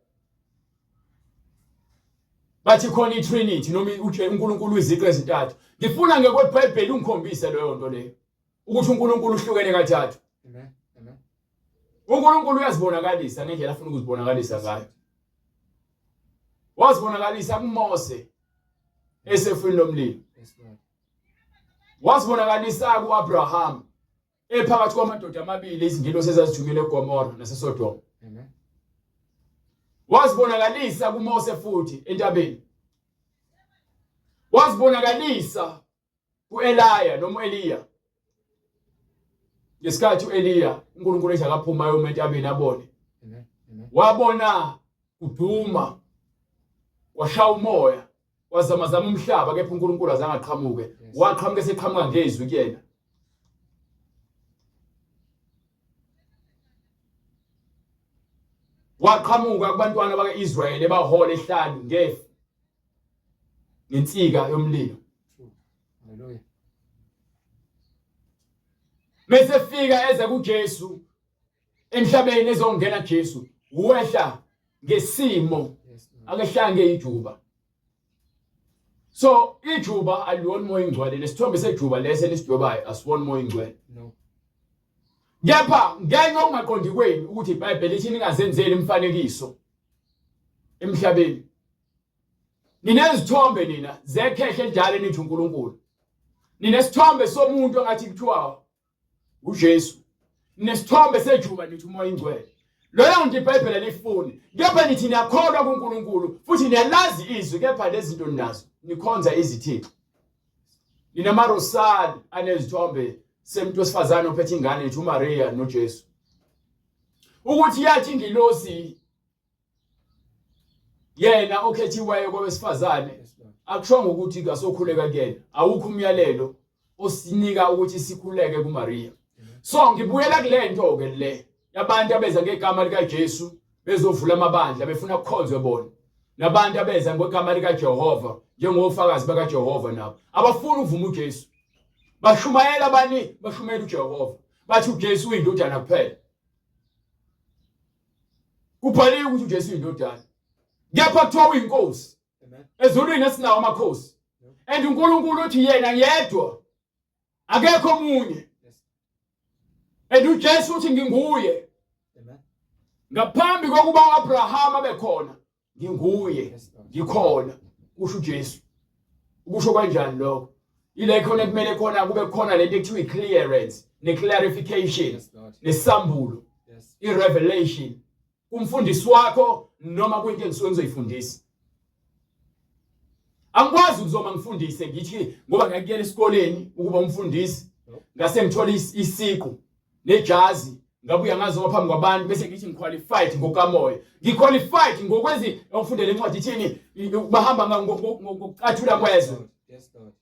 Bathi khona iTrinity noma uNkulunkulu iziqu ezintathu. Ngifuna ngekweBhayibheli ungikhombise leyo nto leyo. Ukuthi uNkulunkulu uhlukene kathathu. Amen. Amen. uNkulunkulu uyazibonakalisa ngendlela afuna ukuzibonakalisa ngayo. Wazibonakalisa kuMose esefwini lomlilo. Wazibonakalisa kuAbraham ephakathi kwamadoda amabili izingilosi ezazithumile eGomora naseSodoma. Amen. Wazibonakalisa kuMose futhi entabeni. Wazibonakalisa kuEliya noma uEliya. Ngesikhathi uEliya uNkulunkulu ethi akaphuma ayoma entabeni abone. Amen. Amen. Wabona kuduma washaya umoya wazamazama umhlaba kepha uNkulunkulu azange aqhamuke. Waqhamuka eseqhamuka ngezwi kuyena. Waqhamuka kubantwana bakaIsrayeli ebahola ehlane ngefu ngensika yomlilo. Hallelujah. Mese fika eze kuJesu emhlabeni ezongena Jesu wehla ngesimo akehlange ijuba. So ijuba aliwona umoya ingcwele lesithombe sejuba lesi elisidwebayo asiwona umoya ingcwele. No. Kepha ngenxa yokungaqondi kwenu ukuthi iBhayibheli lithi ningazenzeli imifanekiso emhlabeni. Ninezithombe nina zekhehle elidala nithi uNkulunkulu. Ninesithombe somuntu ongathi kuthiwa uJesu. Ninesithombe sejuba nithi umoya ingcwele. Leyo nto iBhayibheli alifuni. Kepha nithi niyakholwa kuNkulunkulu futhi niyalazi izwi kepha lezi zinto ninazo nikhonza izithixo. Ninamarosali anezithombe semuntu wesifazane ophethe ingane nithi uMaria noJesu. Ukuthi yathi ingilosi yena okhethiweyo kwabesifazane akushongo ukuthi kasokhuleka kuyena awukho umyalelo osinika ukuthi sikhuleke kuMaria so ngibuyela kulento ke le yabantu abeza ngegama likaJesu bezovula amabandla befuna kukhonzwe bona nabantu abeza ngegama likaJehova njengofakazi bakaJehova nabo abafuni ukuvuma uJesu bashumayela abani bashumayela uJehova bathi uJesu uyindodana kuphela Kubhaliwe ukuthi uJesu uyindodana. Kepha kuthiwa uyinkosi. Ezulwini esinawo amakhosi. And uNkulunkulu uthi yena yedwa. Akekho omunye. And uJesu uthi nginguye. Ngaphambi kokuba uAbraham abe khona, nginguye ngikhona kusho uJesu ukusho kanjani lokho ile khona kumele khona kube khona lento ekuthiwa i-clearance ne-clarification nesambulo i-revelation kumfundisi wakho noma kuyinto engisuke ngizoyifundisa angikwazi ukuzoma ngifundise ngithi ngoba ngiyakuyela esikoleni ukuba umfundisi ngase ngithola isiqu nejazi ngabuya ngazoba phambi kwabantu bese ngithi ngiqualified ngokamoya ngiqualified ngokwezi ngifundele incwadi ithini bahamba ngokucathula kwezwe. Yes Lord.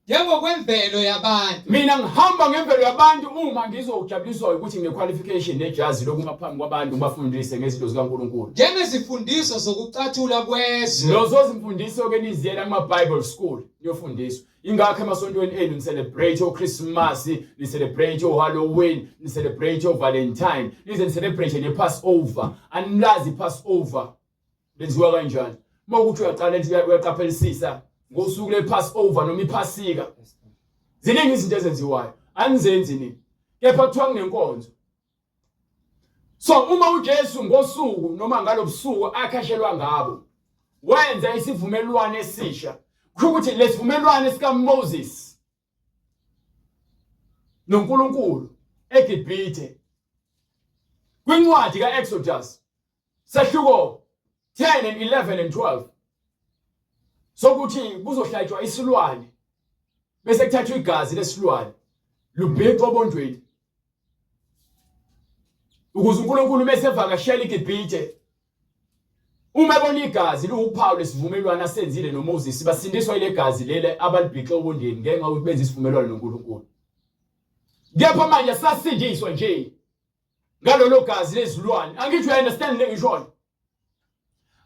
Njengokwemvelo yabantu. Mina ngihamba ngemvelo yabantu uma ngizojabuliswa ukuthi ngine qualification nejazi lokuma phambi kwabantu ngibafundise ngezinto zikaNkulunkulu. Njengezifundiso zokucathula kwezwe. Lozo zimfundiso ke niziyela kuma Bible school niyofundiswa. Ingakho emasontweni enu ni-celebrate oChristmas, ni-celebrate oHalloween, ni-celebrate oValentine, nize ni-celebrate ne-Passover. Anilazi i-Passover lenziwa kanjani? Uma ukuthi uyaqala nje uyaqaphelisisa ngosuku le-Passover noma iPhasika. Ziningi izinto ezenziwayo, anizenzi nini. Kepha kuthiwa kunenkonzo. So uma uJesu ngosuku noma ngalobusuku akhashelwa ngabo wenza isivumelwano esisha kusho ukuthi lesivumelwano sikaMoses noNkulunkulu eGibhithe. Kwincwadi kaExodus sehluko 10 and 11 and 12 sokuthi kuzohlatshwa isilwane bese kuthathwa igazi lesilwane lubhixwa obondweni ukuze uNkulunkulu bese evakashela iGibhithe uma ebona igazi liwuphawu lesivumelwano asenzile noMoses basindiswa ile gazi leli abalibhixe obondeni ngenxa yokuthi benza isivumelwano noNkulunkulu kepha manje sasindiswa nje ngalolo gazi lezilwane angithi uya understand le ngishoyo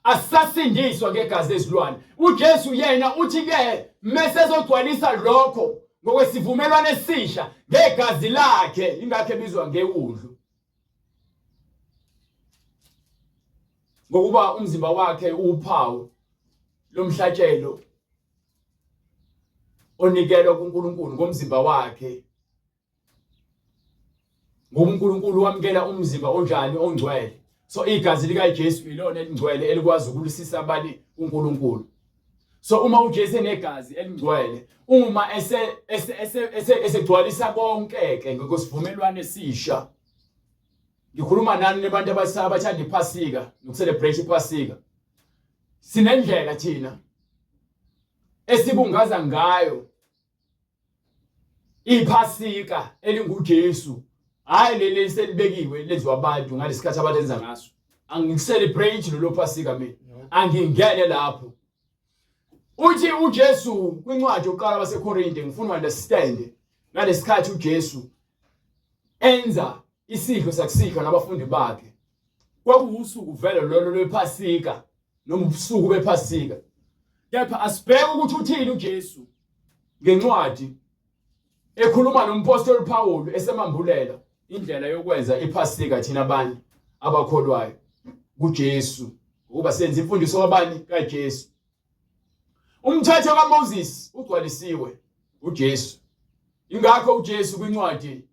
asasindiswa ngegazi lezilwane uJesu yena uthi ke mese ezogcwalisa lokho ngokwesivumelwano esisha ngegazi lakhe ingakho ebizwa ngewundlu ngokuba umzimba wakhe uwuphawu lomhlatshelo onikelwa kuNkulunkulu ngomzimba wakhe ngoba uNkulunkulu wamukela umzimba onjani ongcwele so igazi likaJesu ilona elingcwele elikwazi ukulisisa abani uNkulunkulu so uma uJesu enegazi elingcwele uma ese ese esegcwalisa konke ke ngokwesivumelwano esisha ngikhuluma nani nebantu abathanda iphasika nokucelebrate iphasika sinendlela thina esibungaza ngayo iphasika elinguJesu hayi leli selibekiwe lenziwa abantu ngalesikhathi abalenza ngaso angicelebrate lolo phasika mina angingene lapho uthi uJesu kwincwadi yokuqala baseKorinte ngifuna understand ngalesikhathi uJesu enza isidlo sakusihlwa nabafundi bakhe kwakuwusuku vele lolo lwephasika noma ubusuku bephasika kepha asibheke ukuthi uthini uJesu ngencwadi ekhuluma nompostoli Paul esemambulela indlela yokwenza iphasika thina abantu abakholwayo kuJesu ukuba senze imfundiso kabani kaJesu Umthetho kaMoses ugcwalisiwe uJesu. Ingakho uJesu kwincwadi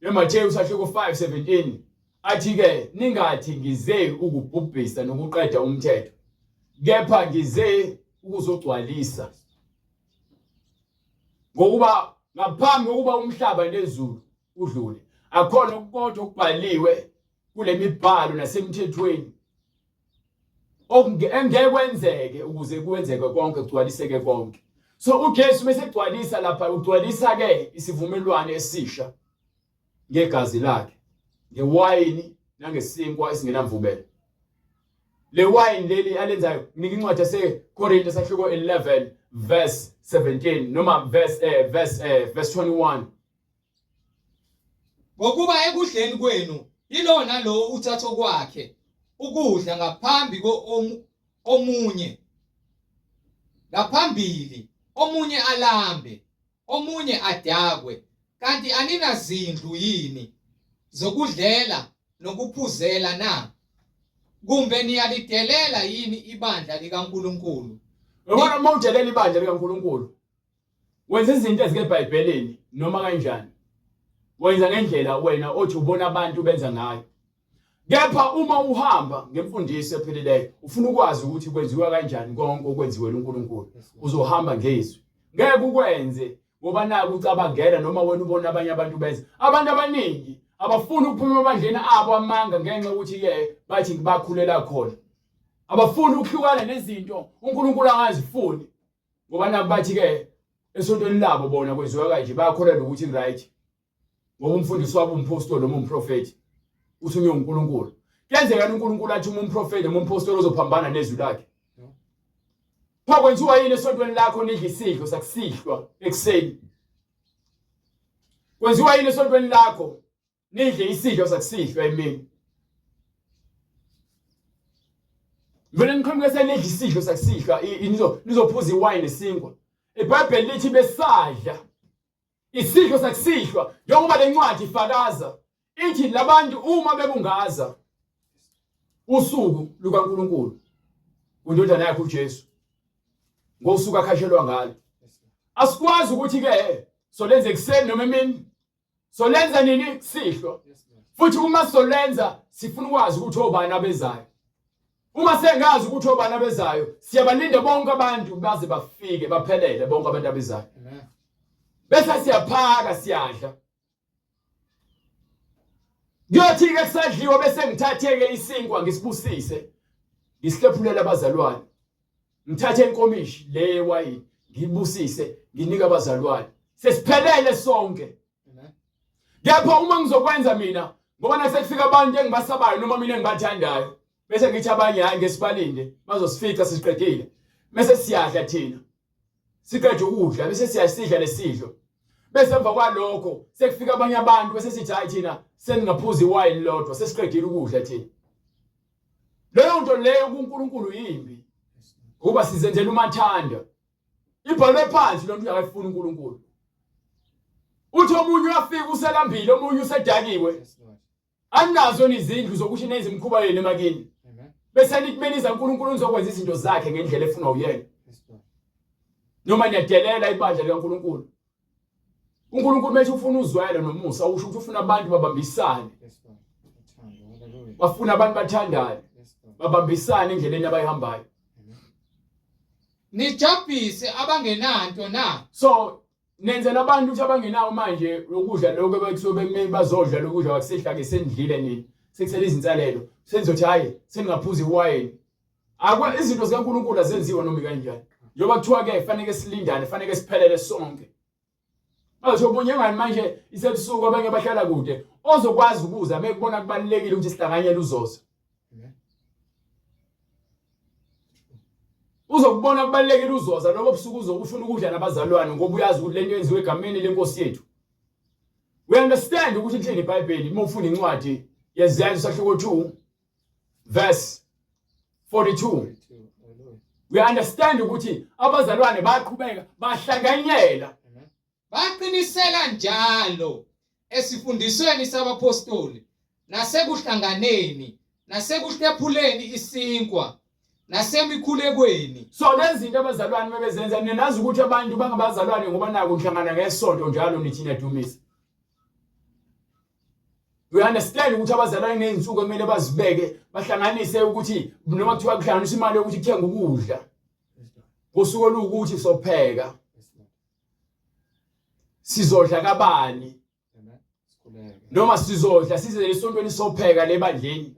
yeMathewu sahluko 5:17 athi ke ningathi ngize ukubhubhisa nokuqeda umthetho kepha ngize ukuzogcwalisa ngokuba ngaphambi kokuba umhlaba nezulu udlule akhona okukodwa okubhaliwe kule mibhalo nasemthethweni engeke kwenzeke ukuze kwenzeke konke kugcwaliseke konke so uJesu bese egcwalisa lapha ugcwalisa ke isivumelwano esisha ngegazi lakhe ngewayini nangesinkwa esingenamvubelo le wayini leli alenzayo nginika incwadi yaseKorinte sahluko 11 verse 17 noma verse eh verse eh verse 21 Ngokuba ekudleni kwenu yilowo nalowo uthatha okwakhe ukudla ngaphambi komunye ngaphambili omunye alambe omunye adakwe kanti aninazindlu yini zokudlela nokuphuzela na kumbe niyalidelela yini ibandla likaNkuluNkulu Uyabona uma udelela ibandla likaNkuluNkulu Wenza izinto ezikeBhayibhelini noma kanjani. Wenza ngendlela wena othi ubona abantu benza ngayo. Kepha uma uhamba ngemfundiso ephilileyo, ufuna ukwazi ukuthi kwenziwa kanjani konke okwenziwe uNkulunkulu. Uzohamba ngezwi. Ngeke ukwenze ngoba naku ucabangela noma wena ubona abanye abantu benza. Abantu abaningi abafuni ukuphuma emabandleni abo amanga ngenxa yokuthi ke bathi bakhulela khona. Abafuni ukuhlukana nezinto uNkulunkulu angazifuni. ngoba naku bathi ke esontweni labo bona kwenziwa kanje bayakholelwa ukuthi right ngoba umfundisi wabo umphostoli noma umprofethi uthi unywe uNkulunkulu kuyenzeka uNkulunkulu athi uma umprofethi noma umphostoli ozophambana nezwi lakhe pho kwenziwa yini esontweni lakho nidla isidlo sakusihlwa ekuseni kwenziwa yini esontweni lakho nidle isidlo sakusihlwa emini vele niqhamuke senidla isidlo sakusihlwa nizophuza iwayini nesinkwa ibhayibheli lithi besadla isidlo sakusihlwa njengoba le ncwadi ifakaza ithi labantu uma bebungaza usuku lukaNkulunkulu kundodana yakhe uJesu ngosuku akhashelwa ngalo asikwazi ukuthi ke solenze ekuseni noma emini Solenza nini kusihlwa? Futhi uma solenza sifuna ukwazi ukuthi obani abezayo. Uma sengazi ukuthi obani abezayo, siyabalinda bonke abantu baze bafike baphelele bonke abantu abezayo. Bese siyaphaka siyadla. Kuyothi-ke kusadliwa bese ngithathe-ke isinkwa ngisibusise ngisihlephulele abazalwane. Ngithathe inkomishi le yewayini ngiyibusise nginike abazalwane. Sesiphelele sonke. Kepha uma ngizokwenza mina ngoba nasekufika abantu engibasabayo noma mina engibathandayo bese ngithi abanye hayi ngesibalinde bazosifica siqedile bese siyadla thina siqede ukudla bese siyasidla lesidlo bese emva kwalokho sekufika abanye abantu bese sithi hayi thina seningaphuza iwayini lodwa sesiqedile ukudla thina leyo nto leyo kuNkulunkulu yimbi ngoba sizenzela umathanda ibhalwe phansi lonto uyakayifuna uNkulunkulu uthi omunye uyafika uselambile omunye usedakiwe Aninazo izindlu zokuthi nenze imikhuba yenu emakini. Bese nithi meniza uNkulunkulu nizokwenza izinto zakhe ngendlela efunwa uyena. Noma niyadelela ibandla likaNkulunkulu. uNkulunkulu methi ufuna uzwelo nomusa usho ukuthi ufuna abantu babambisane. Bafuna abantu bathandane. Babambisane endleleni abayihambayo. Nijabhise abangenanto na? So nenzela abantu ukuthi abangenawo manje ukudla lokho ebekusuke bekumele bazodla lokudla kwakusidla ke senidlile nini sekusele izinsalelo senizothi hayi seningaphuza iwayini akwa izinto zikaNkuluNkulu azenziwa noma kanjani njengoba kuthiwa ke fanele silindane fanele siphelele sonke bazothi obunye ngani manje isebusuku abanye bahlala kude ozokwazi ukuza mekubona kubalulekile ukuthi sihlanganyele uzoza Uzokubona kubalulekile uzoza lobo busuku uzokufuna ukudla nabazalwane ngoba uyazi ukuthi lento yenziwe egameni lenkosi yethu. We understand ukuthi lithini iBhayibheli uma ufunda incwadi yeZenzo sahluko 2 verse 42. We understand ukuthi abazalwane baqhubeka bahlanganyela Baqinisela njalo esifundisweni sabaphostoli nasekuhlanganeni nasekuhlephuleni isinkwa nasemikhulekweni. So lezi zinto abazalwane bebezenza ninazi ukuthi abantu bangabazalwane ngoba naku nihlangana ngesonto njalo nithi niyadumisa. We understand ukuthi abazalwane nezinsuku ekumele bazibeke bahlanganise ukuthi noma kuthiwa kuhlanganiswa imali yokuthi kuthengwe ukudla. Ngosuku oluwukuthi sopheka. Sizodla kabani? Noma sizodla size esontweni sopheka lebandleni.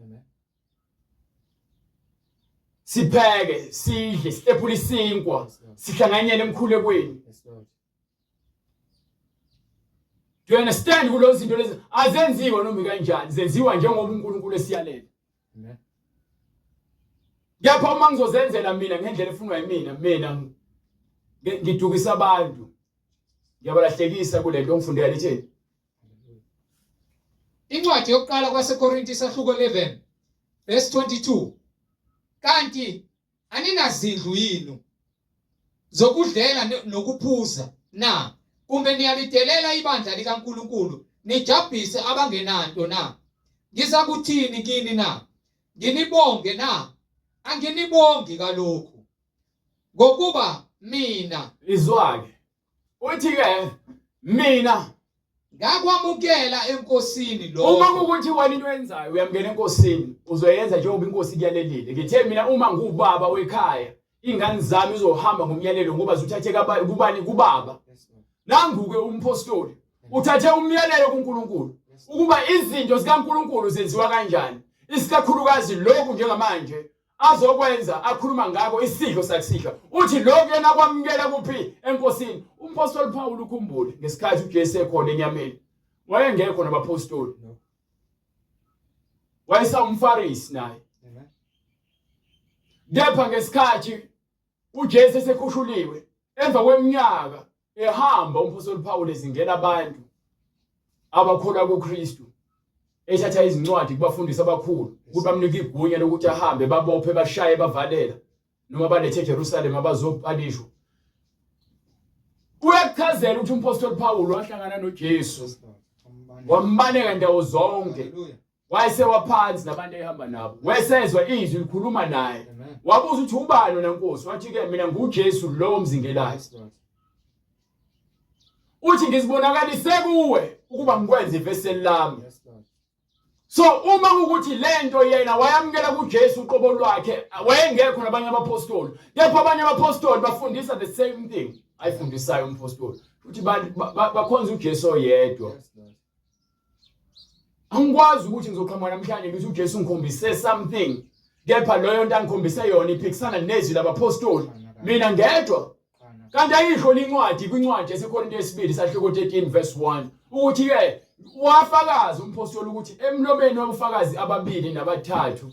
Sipheke, sidle, sihlephule isinkwa, sihlanganyele emkhulekweni. Do you understand kulo zinto lezi azenziwa noma kanjani zenziwa njengoba uNkulunkulu esiyalela. Kepha uma ngizozenzela mina ngendlela efunwa yimina mina ngidukisa abantu ngiyabalahlekisa kule nto ngifundela litheni. Incwadi yokuqala kwaseKorinte isahluko 11 verse 22 kanti Aninazindlu yini zokudlela nokuphuza na? Kumbe niyalidelela ibandla likaNkulunkulu nijabhise abangenanto na? Ngizakuthini kini na? Nginibonge na? Anginibongi kalokhu, ngokuba mina Izwa-ke Uthi-ke mina ngakwamukela enkosini lokho. Uma kukuthi wena into oyenzayo uyamukela enkosini, uzoyenza njengoba inkosi ikuyalelile. Ngithe mina uma nguwubaba wekhaya, ingane zami izohamba ngomyalelo ngoba zuthathe kubani kubaba. Nangu-ke umphostoli uthathe umyalelo kuNkulunkulu ukuba izinto zikaNkulunkulu zenziwa kanjani, isikakhulukazi lokhu njengamanje azokwenza akhuluma ngako isidlo sakusihlwa uthi lokhu yena kwamukela kuphi enkosini umphostoli Paul ukhumbule ngesikhathi uJesu ekhona enyameni wayengekho nabaphostoli wayesawumfarisi naye kepha ngesikhathi uJesu esekhushuliwe emva kweminyaka ehamba umphostoli Paul ezingela abantu abakholwa kuKristu ethatha izincwadi kubafundisi abakhulu ukuthi bamnike igunya lokuthi ahambe babophe bashaye bavalela noma balethe eJerusalem abazopalishwa uyakuchazela ukuthi umphostoli Paul wahlangana noJesu wambaneka ndawo zonke Wayesewa phansi nabantu ayehamba nabo. Wesezwa izwi likhuluma naye. Wabuza ukuthi ubani wena Nkosi? Wathi ke mina nguJesu lo omzingelayo. Uthi ngizibonakalise kuwe ukuba ngikwenze iveseli lami. So uma ukuthi lento yena wayamukela kuJesu uqobo lwakhe wayengekho nabanye abapostoli. Kepha abanye abapostoli bafundisa the same thing ayifundisayo umpostoli. Futhi bakhonza uJesu oyedwa. Angikwazi ukuthi ngizoqhamuka namhlanje ngithi uJesu ngikhombise something kepha leyo nto angikhombise yona iphikisana nezwi labaphostoli mina ngedwa. Kanti ayisho incwadi kwincwadi yaseKorinte yesibili sahluko 13 verse 1 ukuthi ke wafakaza umphostoli ukuthi emlomeni wabufakazi ababili nabathathu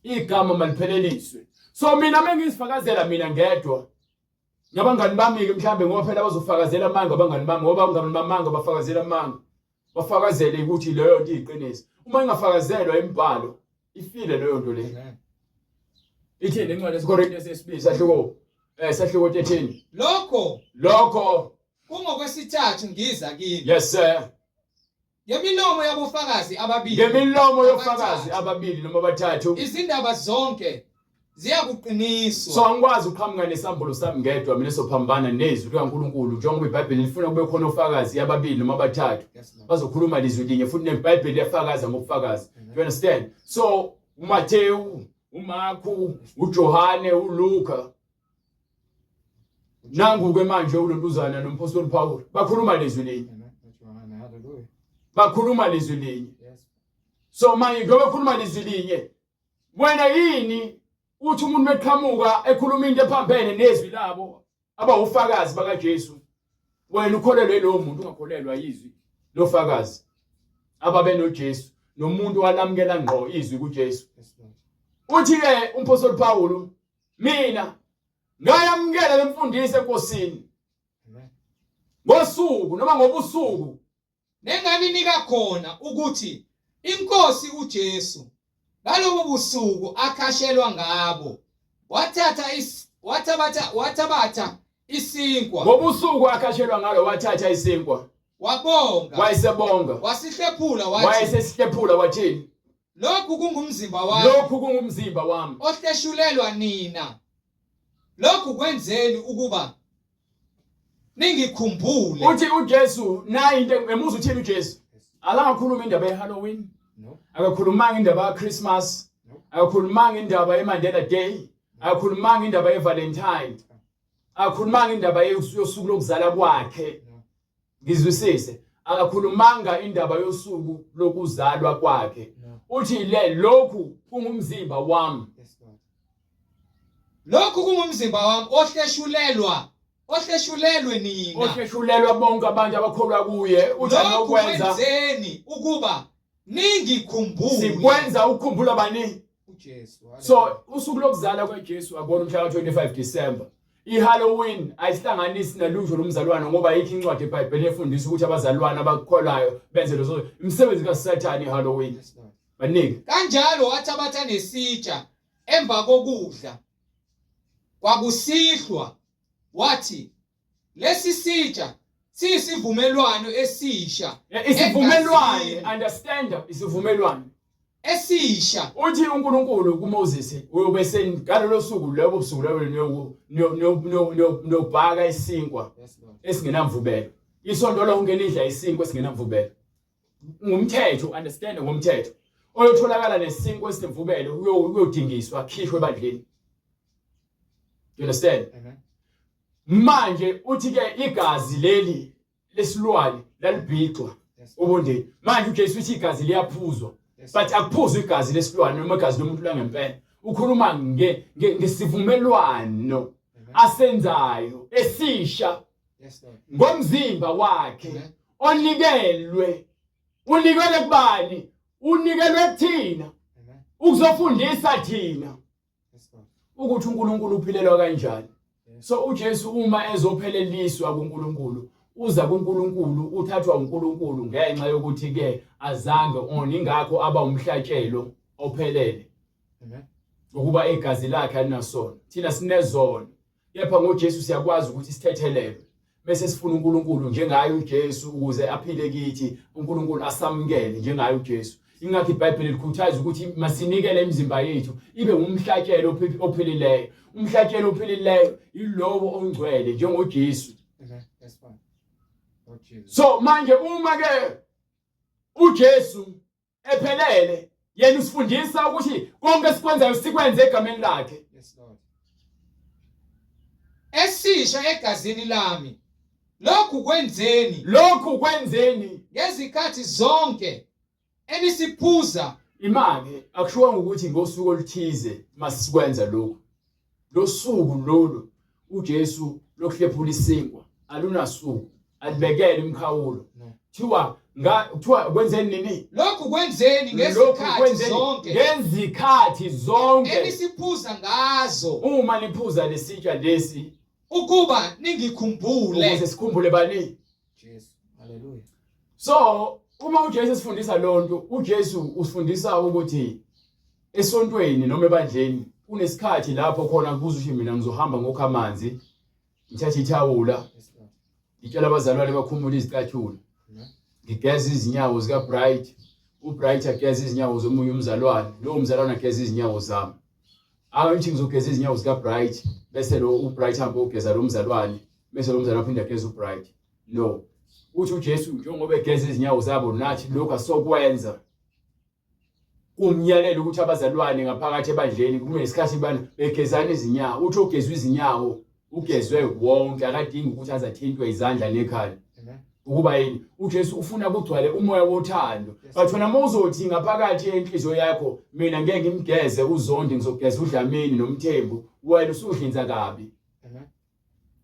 igama malipheleliswe. So mina mengizifakazela mina ngedwa nabangani bami-ke mhlawumbe ngoba phela bazofakazela amanga abangani bami ngoba abangani bamanga bafakazela amanga bafakazele ukuthi leyo nto iyiqiniso uma ingafakazelwa imibhalo ifile leyo nto leyo ithini incwadi esikorinte sesibili sahluko eh sahluko 13 lokho lokho kungokwesithathu ngiza kini yes sir Ngemilomo yabofakazi ababili. Ngemilomo yofakazi ababili noma abathathu. Izindaba zonke ziyakuqiniswa. So angikwazi ukuqhamuka nesambulo sami ngedwa mina sophambana nezwi likaNkulunkulu njengoba iBhayibheli lifuna kube khona ofakazi ababili noma abathathu bazokhuluma lizwi linye futhi neBhayibheli liyafakaza ngobufakazi. Do you understand? So uMathewu, uMarku, uJohane, uLuka Nangu-ke manje ulontuzana nomphostoli Paul bakhuluma lezwi linye. Bakhuluma lezwi linye. So manje njengoba bekhuluma lezwi linye wena yini uthi umuntu meqhamuka ekhuluma into ephambene nezwi labo abawufakazi bakaJesu wena ukholelwe lowo muntu ungakholelwa yizwi lofakazi ababe noJesu nomuntu walamukela ngqo izwi kuJesu uthi ke umphostoli Paul mina ngayamukela lemfundiso enkosini ngosuku noma ngobusuku nenganinika khona ukuthi inkosi uJesu ngalobo busuku akhashelwa ngabo wathatha is, wathabatha wathabatha isinkwa ngobusuku akhashelwa ngalo wathatha isinkwa wabonga wayesebonga wasihlephula wathi wayesesihlephula wathini Lokhu kungumzimba wami. Lokhu kungumzimba wami. Ohleshulelwa nina. Lokhu kwenzeni ukuba ningikhumbule. Uthi uJesu nayi into emuza uthini uJesu? Akangakhuluma indaba yeHalloween. No. Akakhulumanga indaba kaChristmas. No. Akakhulumanga indaba yeMandela Day. Akakhulumanga indaba yeValentine. Akakhulumanga indaba yosuku lokuzala kwakhe. No. Ngizwisise akakhulumanga indaba yosuku lokuzalwa kwakhe uthi le lokhu kungumzimba wami lokhu kungumzimba wami ohleshulelwa ohleshulelwe nina ohleshulelwa bonke abantu abakholwa kuye uthi lokhu kwenzeni ukuba ningikhumbule sikwenza ukukhumbula bani uJesu so usuku lokuzalwa kwaJesu akona umhla ka-25 December iHalloween ayihlanganisi nalutho lomzalwane ngoba ayikho incwadi eBhayibhelini efundisa ukuthi abazalwane abakholwayo benze lezo imisebenzi kaSathane iHalloween banike kanjalo wathabatha nesitsha emva kokudla kwakusihlwa wathi Lesi sitsha siyisivumelwano esisha. Isivumelwano, understand isivumelwano esisha. Uthi uNkulunkulu kuMoses uyobe ngalolo suku lobo busuku lobo niyobhaka isinkwa esingenamvubelo. Isonto lonke nidla isinkwa esingenamvubelo. Ngumthetho, understand ngumthetho. Oyotholakala nesinkwa esinemvubelo uyodingiswa akhishwe ebandleni. You understand? Amen. Manje uthi ke igazi leli lesilwane lalibhixwa obondeni. Manje uJesu uthi igazi liyaphuzwa. But akuphuzwa igazi lesilwane noma igazi lomuntu langempela. Ukhuluma nge ngesivumelwano asenzayo esisha ngomzimba wakhe onikelwe unikelwe kubani unikelwe kuthina ukuzofundisa thina ukuthi uNkulunkulu uphilelwa kanjani so uJesu uma ezopheleliswa kuNkulunkulu uza kuNkulunkulu uthathwa uNkulunkulu ngenxa yokuthi ke azange on ingakho aba umhlatshelo ophelele ukuba igazi lakhe alinasono thina sinezono Kepha ngoJesu siyakwazi ukuthi sithethelelwe bese sifuna uNkulunkulu njengaye uJesu ukuze aphile kithi uNkulunkulu asamukele njengaye uJesu ingakho iBhayibheli likhuthaza ukuthi masinikele imizimba yethu ibe ngumhlatshelo ophilileyo umhlatshelo ophilileyo yilowo ongcwele njengoJesu so manje uma ke uJesu ephelele yena usifundisa ukuthi konke esikwenzayo sikwenze egameni lakhe yes lord esisha egazini lami lokhu kwenzeni lokhu kwenzeni ngezikhathi zonke Enisiphuza. Imake akushiwanga ukuthi ngosuku oluthize masikwenza lokhu. Losuku lolu uJesu lokuhlephula isinkwa alunasuku alibekele imikhawulo. Kuthiwa nga kuthiwa kwenzeni nini? Lokhu kwenzeni Lokhu ngezikhathi kwenzeni zonke ngezikhathi zonke enisiphuza ngazo uma niphuza lesitsha lesi ukuba ningikhumbule. ukuze sikhumbule bani? Jesu. Hallelujah. So uma uJesu esifundisa lonto, uJesu usifundisa ukuthi esontweni noma ebandleni kunesikhathi lapho khona kuze ukuthi mina ngizohamba ngokha amanzi, ngithathe ithawula, ngitshela abazalwane bakhumule izicathulo, ngigeze izinyawo zikaBright, uBright ageze izinyawo zomunye umzalwane, lowo mzalwane ageze izinyawo zami. Angithi ngizogeza izinyawo zikaBright bese lo uBright ahambe ogeza lo mzalwane bese lo mzalwane aphinde ageze uBright. No. Uthi uJesu njengoba egeza izinyawo zabo nathi lokhu asokwenza. Kumyalela ukuthi abazalwane ngaphakathi ebandleni kube nesikhathi bani begezana izinyawo. Uthi ogezwa izinyawo ugezwe wonke akadingi ukuthi aze athintwe izandla nekhanda. Ukuba yini? UJesu ufuna kugcwale umoya wothando. But wena mawuzothi ngaphakathi enhliziyo yakho mina ngeke ngimgeze uZondi ngizogeza uDlamini noMthembu wena usudlinza kabi.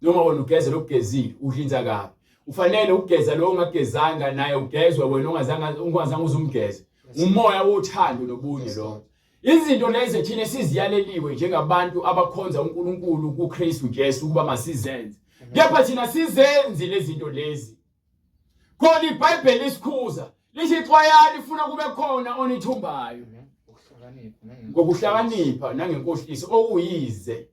Noma wena ugeze lokugezile udlinza kabi. Ufanele ukugeza lo ongagezanga naye ugezwe wena ongazange ungazange uzumgeze. Umoya wothando nobunye lo. Izinto lezi thina siziyaleliwe njengabantu abakhonza uNkulunkulu kuKristu Jesu ukuba masizenze. Kepha thina sizenzi lezi zinto lezi. Khona iBhayibheli lisikhuza lithi xwayani funa kube khona onithumbayo. Ngokuhlakanipha nangenkohliso okuyize.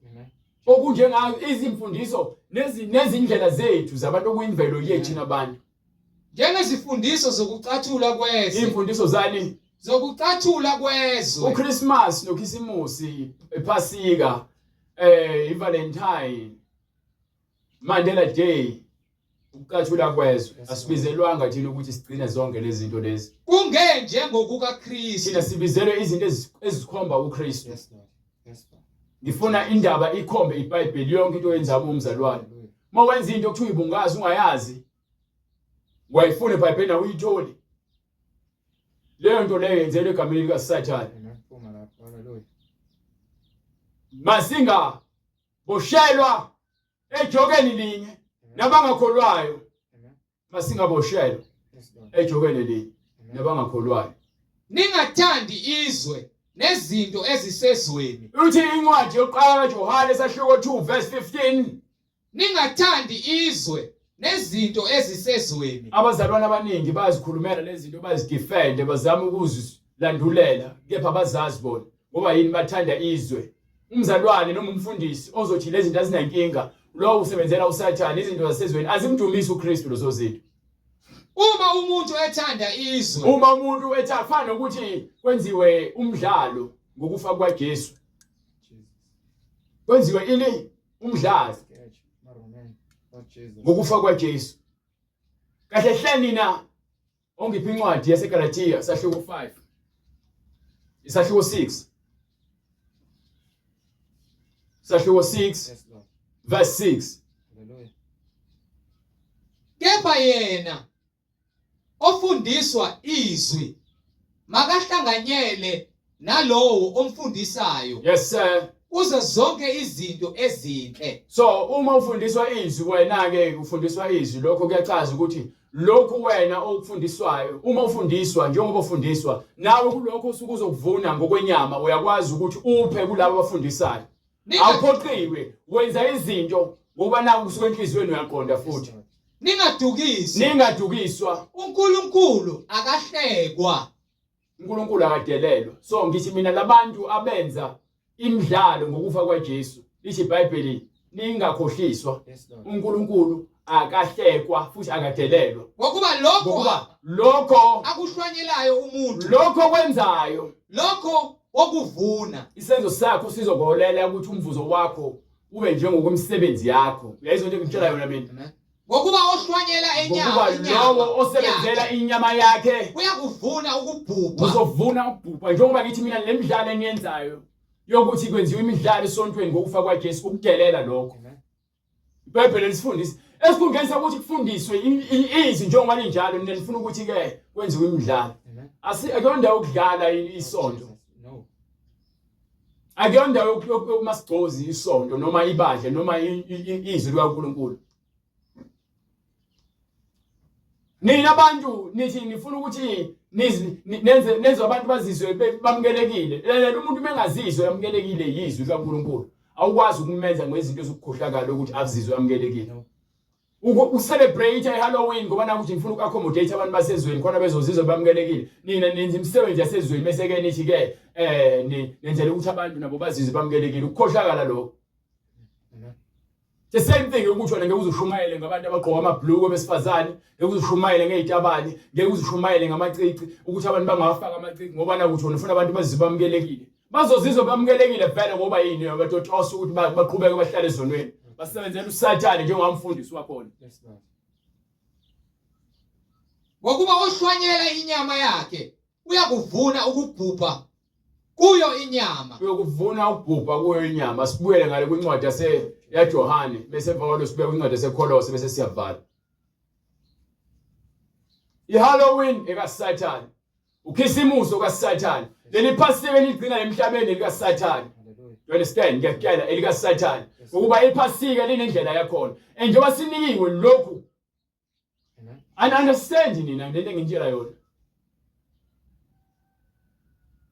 Okunjengayo izimfundiso nezindlela zethu zabantu okuyimvelo yethu nabantu. Njengezifundiso zokucathula kwezwe. Imfundiso zani? Zokucathula kwezwe. UChristmas noKhisimusi, iPhasika, iValentine, Mandela Day, ukucathula kwezwe. Asibizelwanga thina ukuthi sigcine zonke lezi zinto lezi. Kungenje ngokukaKristu. Thina sibizelwe izinto ezikhomba uKristu. Yes, Lord. Yes, Lord. Ngifuna indaba ikhombe iBhayibheli yonke into oyenza umzalwane. Uma wenza into okuthiwa ibungazi ungayazi, wayifuna eBhayibhelini awuyitholi. Leyo nto leyo yenzelwe egameni likaSathane. Phuma lapho. Hallelujah. Masinga boshelwa ejokeni linye nabangakholwayo. Masingaboshelwa ejokeni linye nabangakholwayo. Ningathandi izwe nezinto ezisezweni. Uthi incwadi yokuqala kaJohane sahluko 2 verse 15. Ningathandi izwe nezinto ezisezweni. Abazalwane abaningi bayazikhulumela lezi zinto bazidefende bazama ukuzilandulela kepha bazazi bona ngoba yini bathanda izwe. Umzalwane noma umfundisi ozothi lezi zinto azinankinga lowo usebenzela uSathane izinto zasezweni azimdumisi uKristu lezo zinto. Uma umuntu ethanda izwe, uma umuntu ethanda fana nokuthi kwenziwe umdlalo ngokufa kwaJesu. Kwenziwe ini umdlalo ngokufa kwaJesu. Kahle hle nina ongiphi incwadi yaseGalatiya sahluko 5 isahluko 6 sahluko 6 verse 6. Kepha yena ofundiswa izwi makahlanganyele nalowo omfundisayo. Yes sir. Kuzo zonke izinto ezinhle. So uma ufundiswa izwi wena ke ufundiswa izwi lokho kuyachaza ukuthi lokhu wena okufundiswayo uma ufundiswa njengoba ufundiswa nawe kulokho usuke uzokuvuna ngokwenyama uyakwazi ukuthi uphe kulabo abafundisayo. Awuphoqiwe wenza izinto ngoba naku kusuka enhliziyweni uyaqonda futhi. Ningadukiswa. Ningadukiswa. uNkulunkulu akahlekwa. uNkulunkulu akadelelwa. So ngithi mina labantu abenza imidlalo ngokufa kwaJesu lithi iBhayibheli ningakhohliswa. uNkulunkulu akahlekwa futhi akadelelwa. Ngokuba lokho Ngokuba lokho akuhlwanyelayo umuntu lokho kwenzayo lokho okuvuna isenzo sakho sizokuholela ukuthi umvuzo wakho ube njengokwemisebenzi yakho. Uyayizwa into engikutshela yona mina? Amen. Ngokuba ohlwanyela Ngokuba enyama lowo osebenzela inyama yakhe uyakuvuna ukubhubha. Uzovuna ukubhubha. Njengoba ngithi mina le midlalo eniyenzayo yokuthi kwenziwe imidlalo esontweni ngokufa kwaJesu ukudelela lokho. IBhayibheli lisifundisa esikhundleni sokuthi kufundiswe izwi njengoba linjalo nina nifuna ukuthi ke kwenziwe imidlalo. Amen. Asi akuyona indawo yokudlala isonto. No. Akuyona indawo yokumasigcozi isonto noma ibandla noma izwi likaNkulunkulu. Nina abantu nithi nifuna ukuthi nenze nenze abantu bazizwe bamukelekile. Lalela umuntu mengazizwe yamukelekile yizwi likaNkulunkulu. Awukwazi ukumenza ngezinto ezikukhohlakala ukuthi azizwe yamukelekile. Ucelebrate iHalloween ngoba naku ukuthi ngifuna ukuaccommodate abantu basezweni khona bezozizwa bamukelekile. Nina nenza imisebenzi yasezweni bese ke nithi ke eh nenzela ukuthi abantu nabo bazizwe bamukelekile. Ukukhohlakala lokho. The same thing ukuthi wena ngeke uzushumayele ngabantu abagqoka amabhluku besifazane, ngeke uzushumayele ngezitabane, ngeke uzushumayele ngamacici ukuthi abantu bangawafaka amacici ngoba nakuthi wena ufuna abantu bazizwe bamukelekile. Bazozizwa bamukelekile vele ngoba yini batotosa ukuthi baqhubeke bahlale ezonweni. Basebenzela uSathane njengomfundisi wakhona. Ngokuba ohlwanyela inyama yakhe uyakuvuna ukubhubha kuyo inyama. Uyokuvuna ukubhubha kuyo inyama. Sibuyele ngale kwincwadi yase yaJohane bese emva kwalo sibuyele kwincwadi yaseKholose bese siyavala. IHalloween ekaSathane. UKhisimusi okaSathane. Leli Phasika eligcina emhlabeni likaSathane. You understand? Ngiyakutshela elikaSathane. Ukuba iPhasika linendlela yakhona. And njengoba sinikiwe lokhu And understand nina lento engintshela yona.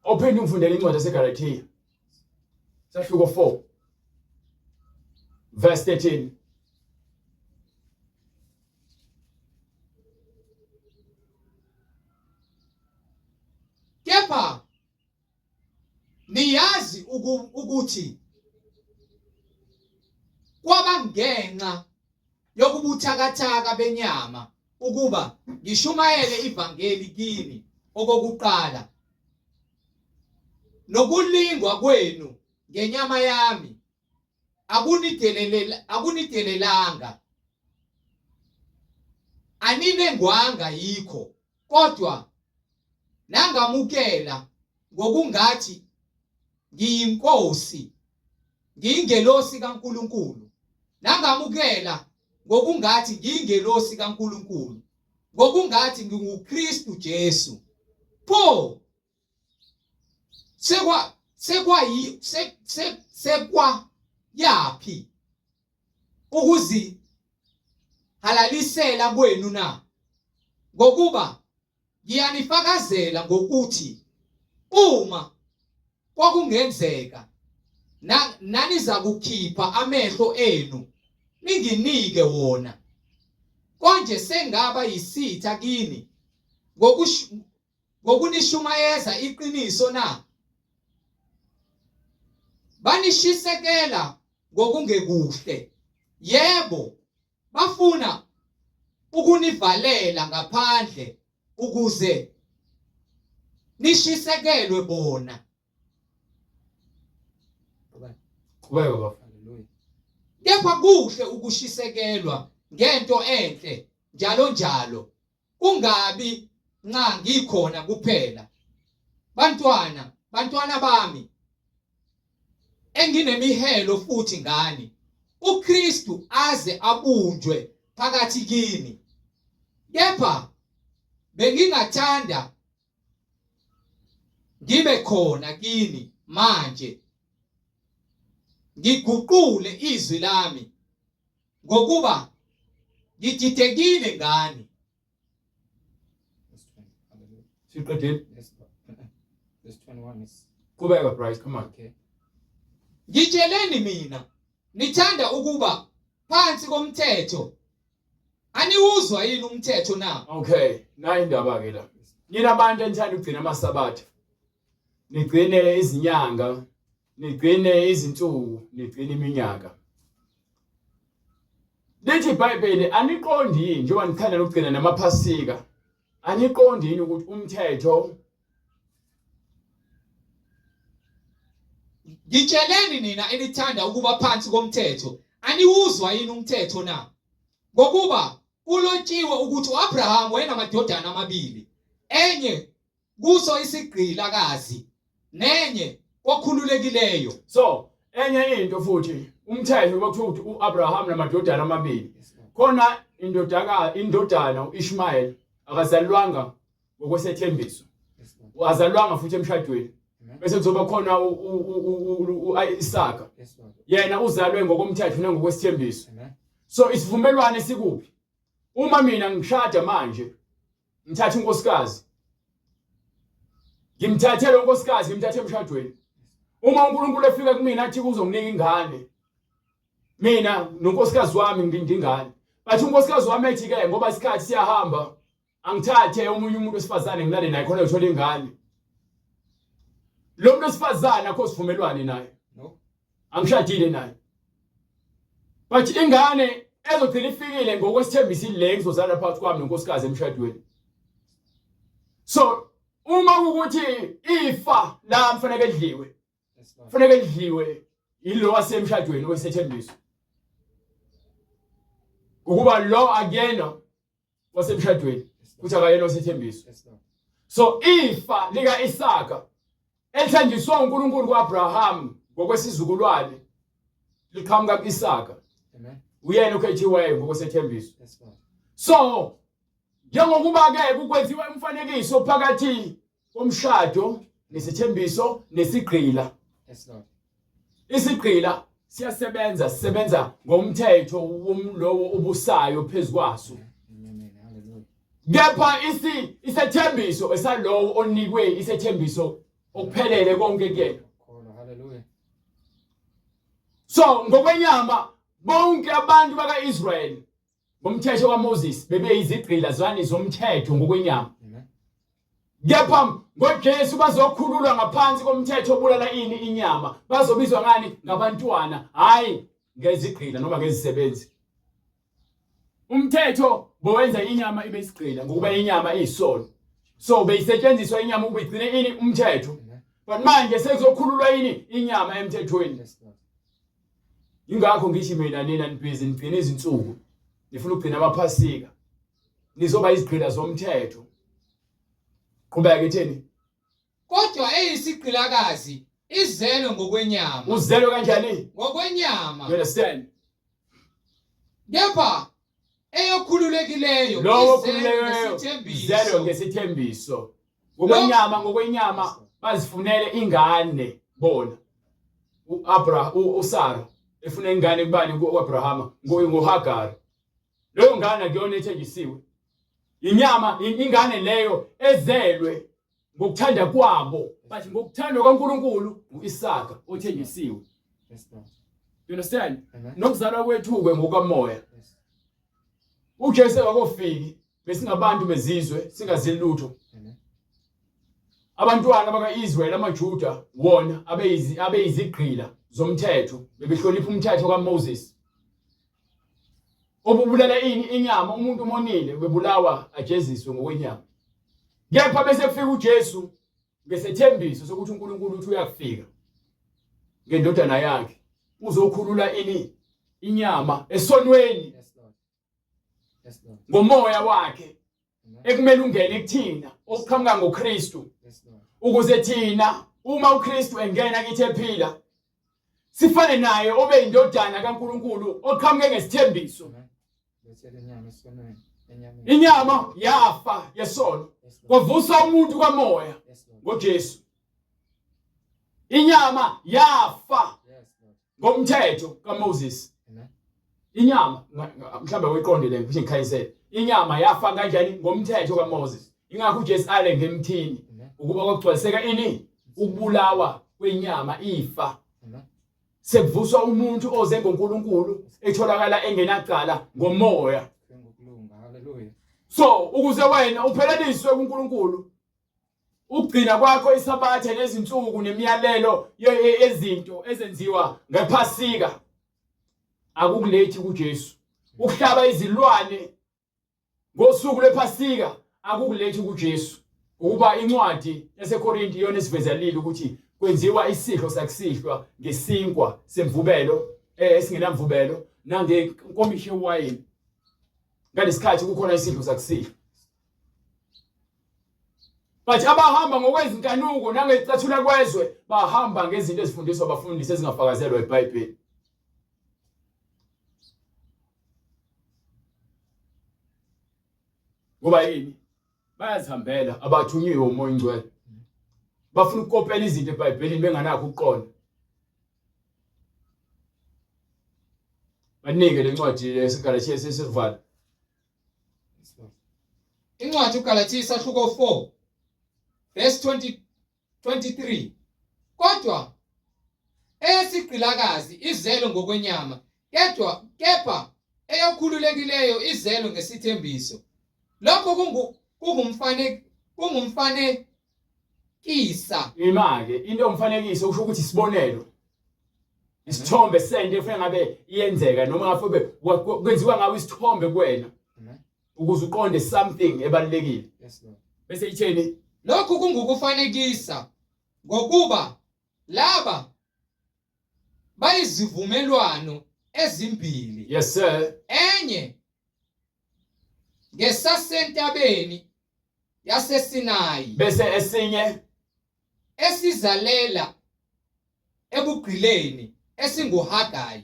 Ophinde ungifundele incwadi yaseGalathiya. Sahluko 4 verse 13. Kepha niyazi ukuthi kwaba ngenxa yokubuthakathaka benyama ukuba ngishumayele ivangeli kini okokuqala nokulingwa kwenu ngenyama yami akunidelelanga aninengwanga yikho kodwa nangamukela ngokungathi ngiyinkosi ngiyingelosi kaNkuluNkulu nangamukela ngokungathi ngiyingelosi kaNkuluNkulu ngokungathi nginguKristu Jesu pho sekwa sekwa sekwa yaphi ukuzi halalisela kwenu na ngokuba ngiyanifakazela ngokuthi uma kwakungenzeka naniza kukhipha amehlo enu ninginike wona konje sengaba yisitha kini ngokunishumayeza iqiniso na? Banishisekela ngokungekuhle. Yebo, bafuna ukunivalela ngaphandle ukuze nishisekelwe bona. Qhubeka baba. Kepha kuhle ukushisekelwa ngento enhle njalo njalo Kungabi nxa ngikhona kuphela. Bantwana, bantwana bami, enginemihelo futhi ngani, uKristu aze abunjwe phakathi kini. Kepha bengingathanda ngibe khona kini manje ngiguqule izwi lami ngokuba ngididekile ngani. Siqedile. Verse 21 is Qhubeka Bryce, come on. Okay. Ngitsheleni mina, nithanda ukuba phansi komthetho. Aniwuzwa yini umthetho na? Okay, nayi indaba ke la. Nina abantu enithanda ukugcina amasabatha. Nigcine izinyanga, nigcine izinsuku, nigcine iminyaka. Lithi iBhayibheli aniqondi yini njengoba nithanda ukugcina namaphasika. Aniqondi yini ukuthi umthetho Ngitsheleni nina enithanda ukuba phansi komthetho, aniwuzwa yini umthetho na? Ngokuba kulotshiwe ukuthi uAbraham wayenamadodana amabili, enye kuso isigqilakazi nenye kokhululekileyo. So enye into futhi umthetho kwakuthiwa ukuthi uAbraham namadodana amabili khona indodaka indodana uIshmael akazalwanga ngokwesethembiso. Wazalwanga futhi emshadweni. Bese kuzoba khona uIsaka. Yena uzalwe ngokomthetho nangokwesithembiso. So isivumelwano sikuphi? Uma mina ngishada manje ngithatha unkosikazi ngimthathe lo nkosikazi ngimthathe emshadweni uma uNkulunkulu efika kumina athi uzonginika ingane mina nonkosikazi wami ngilinde ingane bathi unkosikazi wami ethi ke ngoba isikhathi siyahamba angithathe omunye umuntu wesifazane ngilale naye khona ngithola ingane lo muntu wesifazane akho sivumelwane naye angishadile naye but ingane ezogcina ifikile ngokwesithembiso ile ngizozala phakathi kwami nonkosikazi emshadweni so uma kukuthi ifa la mfanele lidliwe kufanele lidliwe yilo wasemshadweni wesethembiso ukuba lo akuyena wasemshadweni futhi akayena osethembiso so ifa lika Isaka elithenjiswa uNkulunkulu kuAbraham ngokwesizukulwane liqhamuka kuIsaka uyena okhethiweyo ngokwesethembiso so njengokuba ke kukwenziwa umfanekiso phakathi komshado nesethembiso nesigqila Yes Lord. Isigqila siyasebenza sisebenza ngomthetho lowo obusayo phezukwaso. Amen. Hallelujah. Kepha isi isethembiso esalowo onikwe isethembiso okuphelele konke kuyena. Kholwa. Hallelujah. So ngokwenyama bonke abantu bakaIsrael ngomthetho kaMoses bebeyizigqila zani zomthetho ngokwenyama. Kepha ngoJesu bazokhululwa ngaphansi komthetho obulala ini inyama bazobizwa ngani ngabantwana hayi ngezigqila noma ngezisebenzi. Umthetho bowenza inyama ibe isigqila ngokuba inyama iyisono. So beyisetshenziswa inyama ukuba igcine ini umthetho. But manje sekuzokhululwa ini inyama emthethweni. Ingakho ngithi mina nina nibhizi nigcina izinsuku nifuna ukugcina amaphasika nizoba izigqila zomthetho. Qhubeka itheni? Kodwa eyisigqilakazi izelwe ngokwenyama. Uzelwe kanjani? Ngokwenyama. You understand? Kepha eyokhululekileyo lowo okhululekileyo izelwe ngesithembiso. Ngokwenyama ngokwenyama bazifunele ingane bona. uAbraham uSara efuna ingane kubani kuAbrahama ngoHagar. Leyo ngane akuyona ethenjisiwe. Inyama ingane leyo ezelwe ngokuthanda kwabo but ngokuthanda kwaNkuluNkulu uIsaka othenjisiwe. Yes Lord. You understand? Amen. Nokuzalwa kwethu ke ngokamoya. Yes. UJesu akakofiki besingabantu bezizwe singazi lutho. Amen. Abantwana bakaIsrael amaJuda wona abeyizi abeyizigqila zomthetho bebehlonipha umthetho kaMoses. Obubulala ini inyama umuntu umonile ubebulawa ajeziswe ngokwenyama. Kepha bese kufika uJesu ngesethembiso sokuthi uNkulunkulu uthi uyakufika ngendodana yakhe uzokhulula ini inyama esonweni Yes Lord. Yes Lord. ngomoya wakhe Amen. ekumele ungene kuthina okuqhamuka ngoKristu Yes Lord. ukuze thina uma uKristu engena kithi ephila sifane naye obe indodana kaNkuluNkulu oqhamuke ngesithembiso Amen. Lethele inyama esonweni. Enyameni. inyama yafa yesono Yes Lord. kwavusa umuntu kamoya Yes Lord. ngoJesu inyama yafa Yes Lord. ngomthetho kaMoses Amen. inyama mhlawumbe uyiqonde le ngisho ngikhanyisele inyama yafa kanjani ngomthetho kaMoses ingakho uJesu ale ngemthini Amen. ukuba kwakugcwaliseka ini ukubulawa kwenyama ifa Amen. sekuvuswa umuntu oze ngoNkulunkulu etholakala engenacala ngomoya Ngokulunga. Hallelujah. so ukuze wena upheleliswe kuNkulunkulu ukugcina kwakho isabatha nezinsuku nemiyalelo yezinto ezenziwa ngephasika akukulethi kuJesu ukuhlaba izilwane ngosuku lwephasika akukulethi kuJesu ukuba incwadi yaseKorinte iyona esivezelile ukuthi kwenziwa isidlo sakusihlwa ngesinkwa semvubelo esingenamvubelo nangenkomishi yewayini ngalesikhathi kukhona isidlo sakusihlwa but abahamba ngokwezinkanuko nangecathula kwezwe bahamba ngezinto ezifundiswa abafundisi ezingafakazelwa iBhayibheli ngoba yini bayazihambela abathunyiwe umoya ingcwele Bafuna ukukopela izinto eBhayibhelini benganakho ukuqonda. Banike lencwadi yesiGalathiya sesivala. Incwadi uGalathiya isahluko 4 verse 20 23 Kodwa eyesigqilakazi izelwe ngokwenyama kedwa kepha eyokhululekileyo izelwe ngesithembiso lokho kungu kungumfane kungumfanekisa Ima-ke into umfanekiso usho ukuthi isibonelo isithombe sento efanele ngabe iyenzeka noma ngabe kwenziwa ngawe isithombe kuwena ukuze uqonde something ebalulekile Yes Lord. bese itheni Lokhu kungukufanekisa ngokuba laba bayizivumelwano ezimbili. Yes sir. Enye ngesasentabeni yaseSinayi. Bese esinye esizalela ebugqileni esinguHagayi.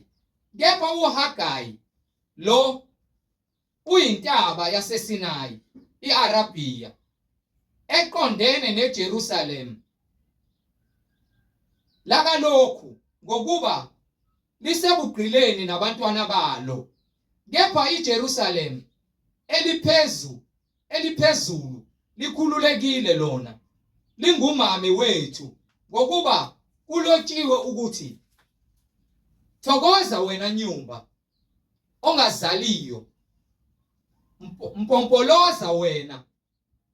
Kepha uHagayi lo uyintaba yaseSinayi, iArabhiya, eqondene neJerusalem. Lakalokhu ngokuba lisebugqileni nabantwana balo. Kepha iJerusalem eliphezu eliphezulu likhululekile lona lingumame wethu ngokuba kulotshiwe ukuthi Thokoza wena nyumba ongazaliyo mpompoloza wena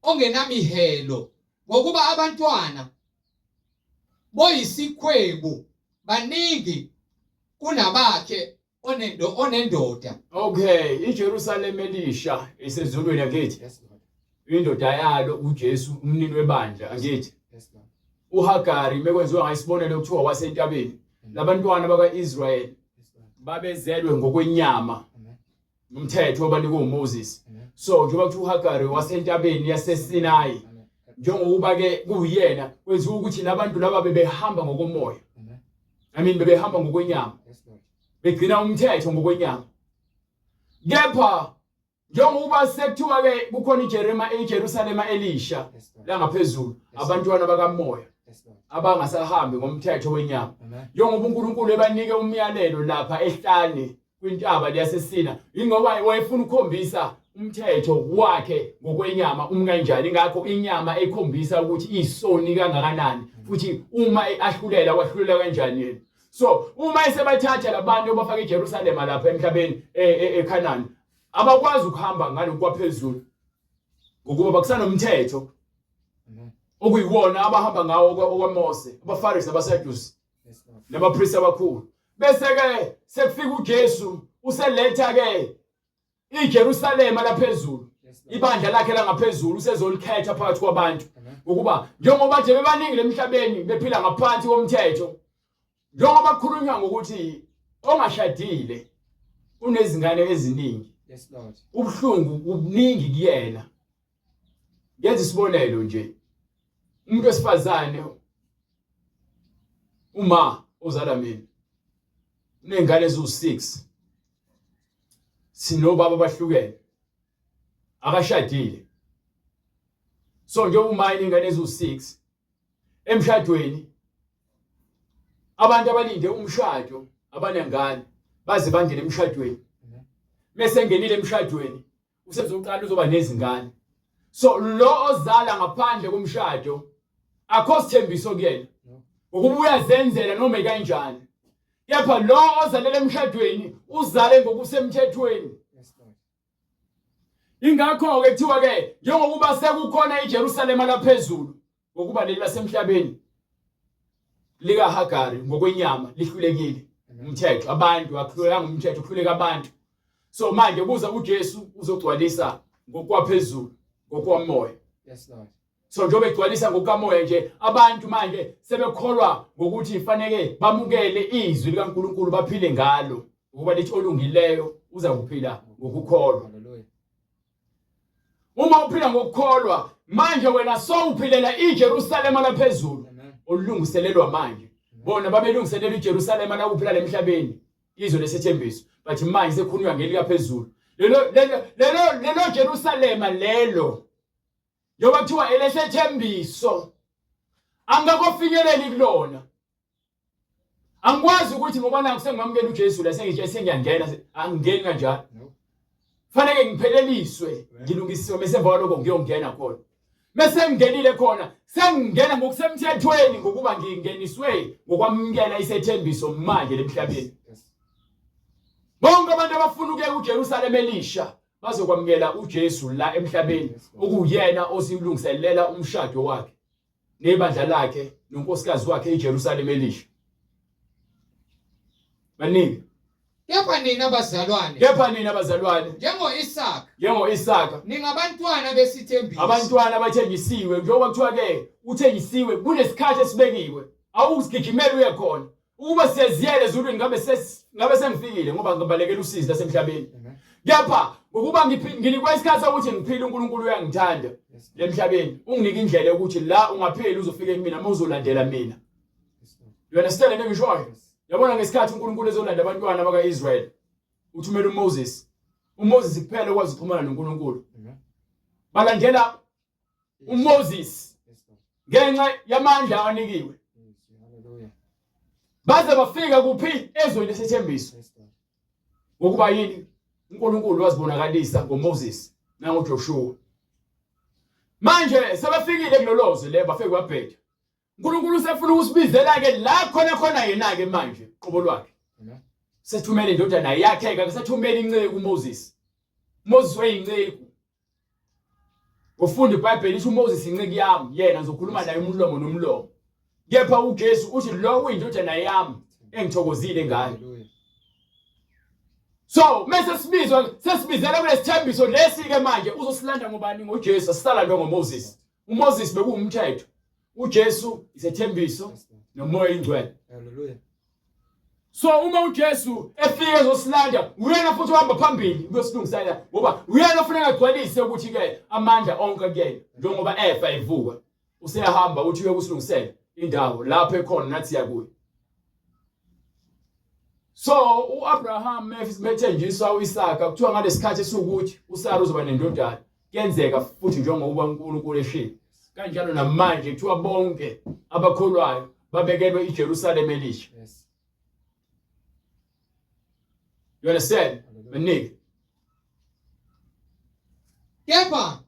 ongenamihelo ngokuba abantwana boyisikhwebu baningi kunabakhe onendo onendoda. Okay, iJerusalema elisha isezulwini angithi. Yes Lord. Indoda yalo uJesu umnini webandla angithi. Yes Lord. UHagari mekwenziwa ngayisibonelo kuthiwa wasentabeni. Labantwana bakaIsrael babezelwe ngokwenyama umthetho obanikwe uMoses so njengoba kuthiwa uHagari wasentabeni yaseSinayi njengokuba ke kuyena kwenziwa ukuthi labantu laba bebehamba ngokomoya I mean bebehamba ngokwenyama begcina umthetho ngokwenyama kepha Njengoba sekuthiwa ke kukhona iJerema eJerusalema elisha langaphezulu abantwana bakamoya abangasahambi ngomthetho wenyama. Njengoba uNkulunkulu ebanike umyalelo lapha ehlane kwintaba leyaseSina ingoba wayefuna ukukhombisa umthetho wakhe ngokwenyama umkanjani ingakho inyama ekhombisa ukuthi isoni kangakanani futhi uma ahlulela wahlulela kanjani yena so uma esebathatha labantu abafaka eJerusalema lapha emhlabeni eKhanani e, abakwazi ukuhamba ngalokhu kwaphezulu ngokuba bakusanomthetho okuyiwona abahamba ngawo okwaMose abaFarisi abaSadusi nabapristi abakhulu bese ke sekufika uJesu useletha ke iJerusalema laphezulu ibandla lakhe langaphezulu usezolikhetha phakathi kwabantu ukuba njengoba nje bebaningi lemhlabeni bephila ngaphansi komthetho Njengoba kukhulunywa ngokuthi ongashadile unezingane eziningi. Yes Lord. Ubuhlungu kubuningi kuyena. Ngenza isibonelo nje. Umuntu wesifazane uma ozala mina unezingane eziwu6 sinobaba abahlukene akashadile so njengoba uma inengane eziwu6 emshadweni abantu abalinde umshado abanengane baze bangene emshadweni mese engenile emshadweni usezoqala uzoba nezingane so lo ozala ngaphandle komshado akho sithembiso kuyena ngokuba uyazenzela noma ikanjani kepha lo ozalela emshadweni uzale ngokusemthethweni Ingakho-ke kuthiwa-ke njengokuba sekukhona iJerusalema laphezulu ngokuba leli lasemhlabeni likaHagari ngokwenyama lihlulekile umthetho abantu akuhlulekanga umthetho kuhluleka abantu so manje kuza uJesu uzogcwalisa ngokwaphezulu ngokwamoya yes lord So njengoba egcwalisa ngokukamoya nje abantu manje sebekholwa ngokuthi faneke bamukele izwi likaNkuluNkulu baphile ngalo ukuba lithi olungileyo uza kuphila ngokukholwa. Uma uphila ngokukholwa manje wena sowuphilela iJerusalema laphezulu olungiselelwa manje. Bona babelungiselela iJerusalema la kuphila lemhlabeni izwe lesethembiso but manje sekukhulunywa ngelikaphezulu. Lelo lelo lelo lelo Jerusalema lelo njengoba kuthiwa elesethembiso. Angikakofinyeleli kulona. Angikwazi ukuthi ngoba nakho sengimamukela uJesu la sengitshe sengiyangena angingeni kanjalo. Fanele ngipheleliswe ngilungisiwe bese emva kwalokho ngiyongena khona. Mese ngingenile khona sengingena ngokusemthethweni ngokuba ngingeniswe ngokwamukela isethembiso manje lemhlabeni. Bonke abantu abafuna ukuya kuJerusalema elisha bazokwamukela uJesu la emhlabeni okuyena osilungiselela umshado wakhe nebandla lakhe nonkosikazi wakhe iJerusalema elisha. Baningi. Kepha nina bazalwane, kepha nina bazalwane, njengo-Isaka, njengo-Isaka, ningabantwana besithembiso, abantwana abathenjisiwe. Njengoba kuthiwa ke uthengisiwe, kunesikhathi esibekiwe, awuzigijimeli uye khona. Ukuba siyaziyela ezulwini ngabe ngabe sengifikile ngoba ngibalekela usizi lasemhlabeni. Kepha ngokuba nginikwa isikhathi sokuthi ngiphile uNkulunkulu uyangithanda emhlabeni. Unginika indlela yokuthi la ungapheli uzofika kumina uma uzolandela mina. You understand into engishoyo? Yabona ngesikhathi uNkulunkulu ezolanda abantwana bakaIsrael uthumela uMoses. uMoses kuphela okwazi ukuxhumana noNkulunkulu. Balandela uMoses ngenxa yamandla awanikiwe baze bafika kuphi ezweni lesethembiso ngokuba yini uNkulunkulu wazibonakalisa ngoMoses nangoJoshua manje sebefikile kulolozwe le bafike kwabheda uNkulunkulu usefuna ukusibizela ke la khona khona yena ke manje qobo lwakhe sethumele indodana yakhe ke sethumele inceku uMoses uMoses wayinceku Ufunda iBhayibheli isho uMoses inceku yami yena ngizokhuluma naye umlomo nomlomo. Kepha uJesu uthi lo uyindodana yami engithokozile ngayo. So mase sibizwa sesibizela kulesithembiso lesi ke manje uzosilanda ngobani ngoJesu asisalandwa ngoMoses. uMoses bekuwumthetho. uJesu isethembiso noMoya ingcwele. Hallelujah. So uma uJesu efika ezosilanda uyena futhi uhamba phambili kuyosilungisela ngoba uyena ofuneka agcwalise ukuthi ke amandla onke kuyena njengoba efa evuka useyahamba uthi uyokusilungisela indawo lapho ekhona nathi siya kuyo. So uAbraham methenjiswa uIsaka kuthiwa ngalesikhathi esiwukuthi uSara uzoba nendodana kuyenzeka futhi njengoba uNkulunkulu eshilo kanjalo namanje kuthiwa bonke abakholwayo babekelwe iJerusalema elisha. Yes. You understand? Maningi. Kepha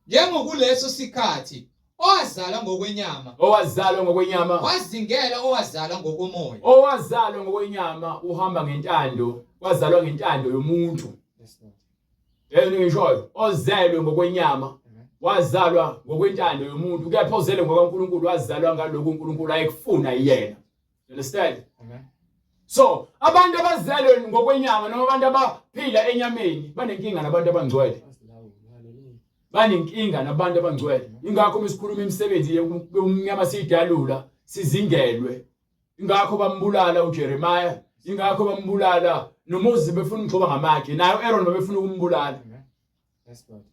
njengokuleso sikhathi owazalwa ngokwenyama Owazalwa ngokwenyama, wazingela owazalwa ngokomoya. owazalwa ngokwenyama uhamba ngentando, wazalwa ngentando yomuntu. Yes, Lord. Yena ngishoyo, ozelwe ngokwenyama wazalwa ngokwentando yomuntu, kepha ozelwe ngokaNkulunkulu wazalwa ngalokhu uNkulunkulu ayekufuna yena. You understand? Amen. So, abantu abazelwe ngokwenyama noma abantu abaphila enyameni banenkinga nabantu abangcwele. Hallelujah. Banenkinga nabantu abangcwele. Ingakho uma sikhuluma imisebenzi yobumnyama siyidalula, sizingelwe. Ingakho bambulala uJeremiah, ingakho bambulala noMoses befuna ukugxoba ngamatshe, naye uAaron bebefuna ukumbulala. Amen. Yes, Lord.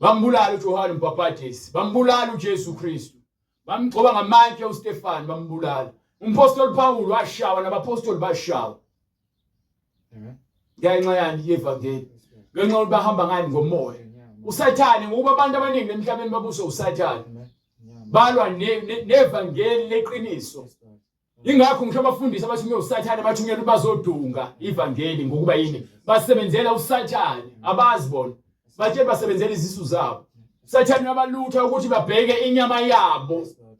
Bambulala uJohane uMbhapatisi, bambulala uJesu Kristu. Bamgxoba ngamatshe uStefan bambulala. Umpostoli Paul washawa nabapostoli bashawa. Amen. Ngenxa yani yevangeli. Yes, Lord. Ngenxa yokuthi bahamba ngani ngomoya. Inyama. USathane ngokuba abantu abaningi emhlabeni babuswe uSathane. Amen. Inyama. Balwa nevangeli leqiniso. Yes, Lord. Ingakho ngisho abafundisi abathunywe uSathane bathunyelwa bazodunga ivangeli ngokuba yini? Basebenzela uSathane, abazi bona. Bathe basebenzela izisu zabo. Sathane uyabalutha ukuthi babheke inyama yabo, Yes, Lord.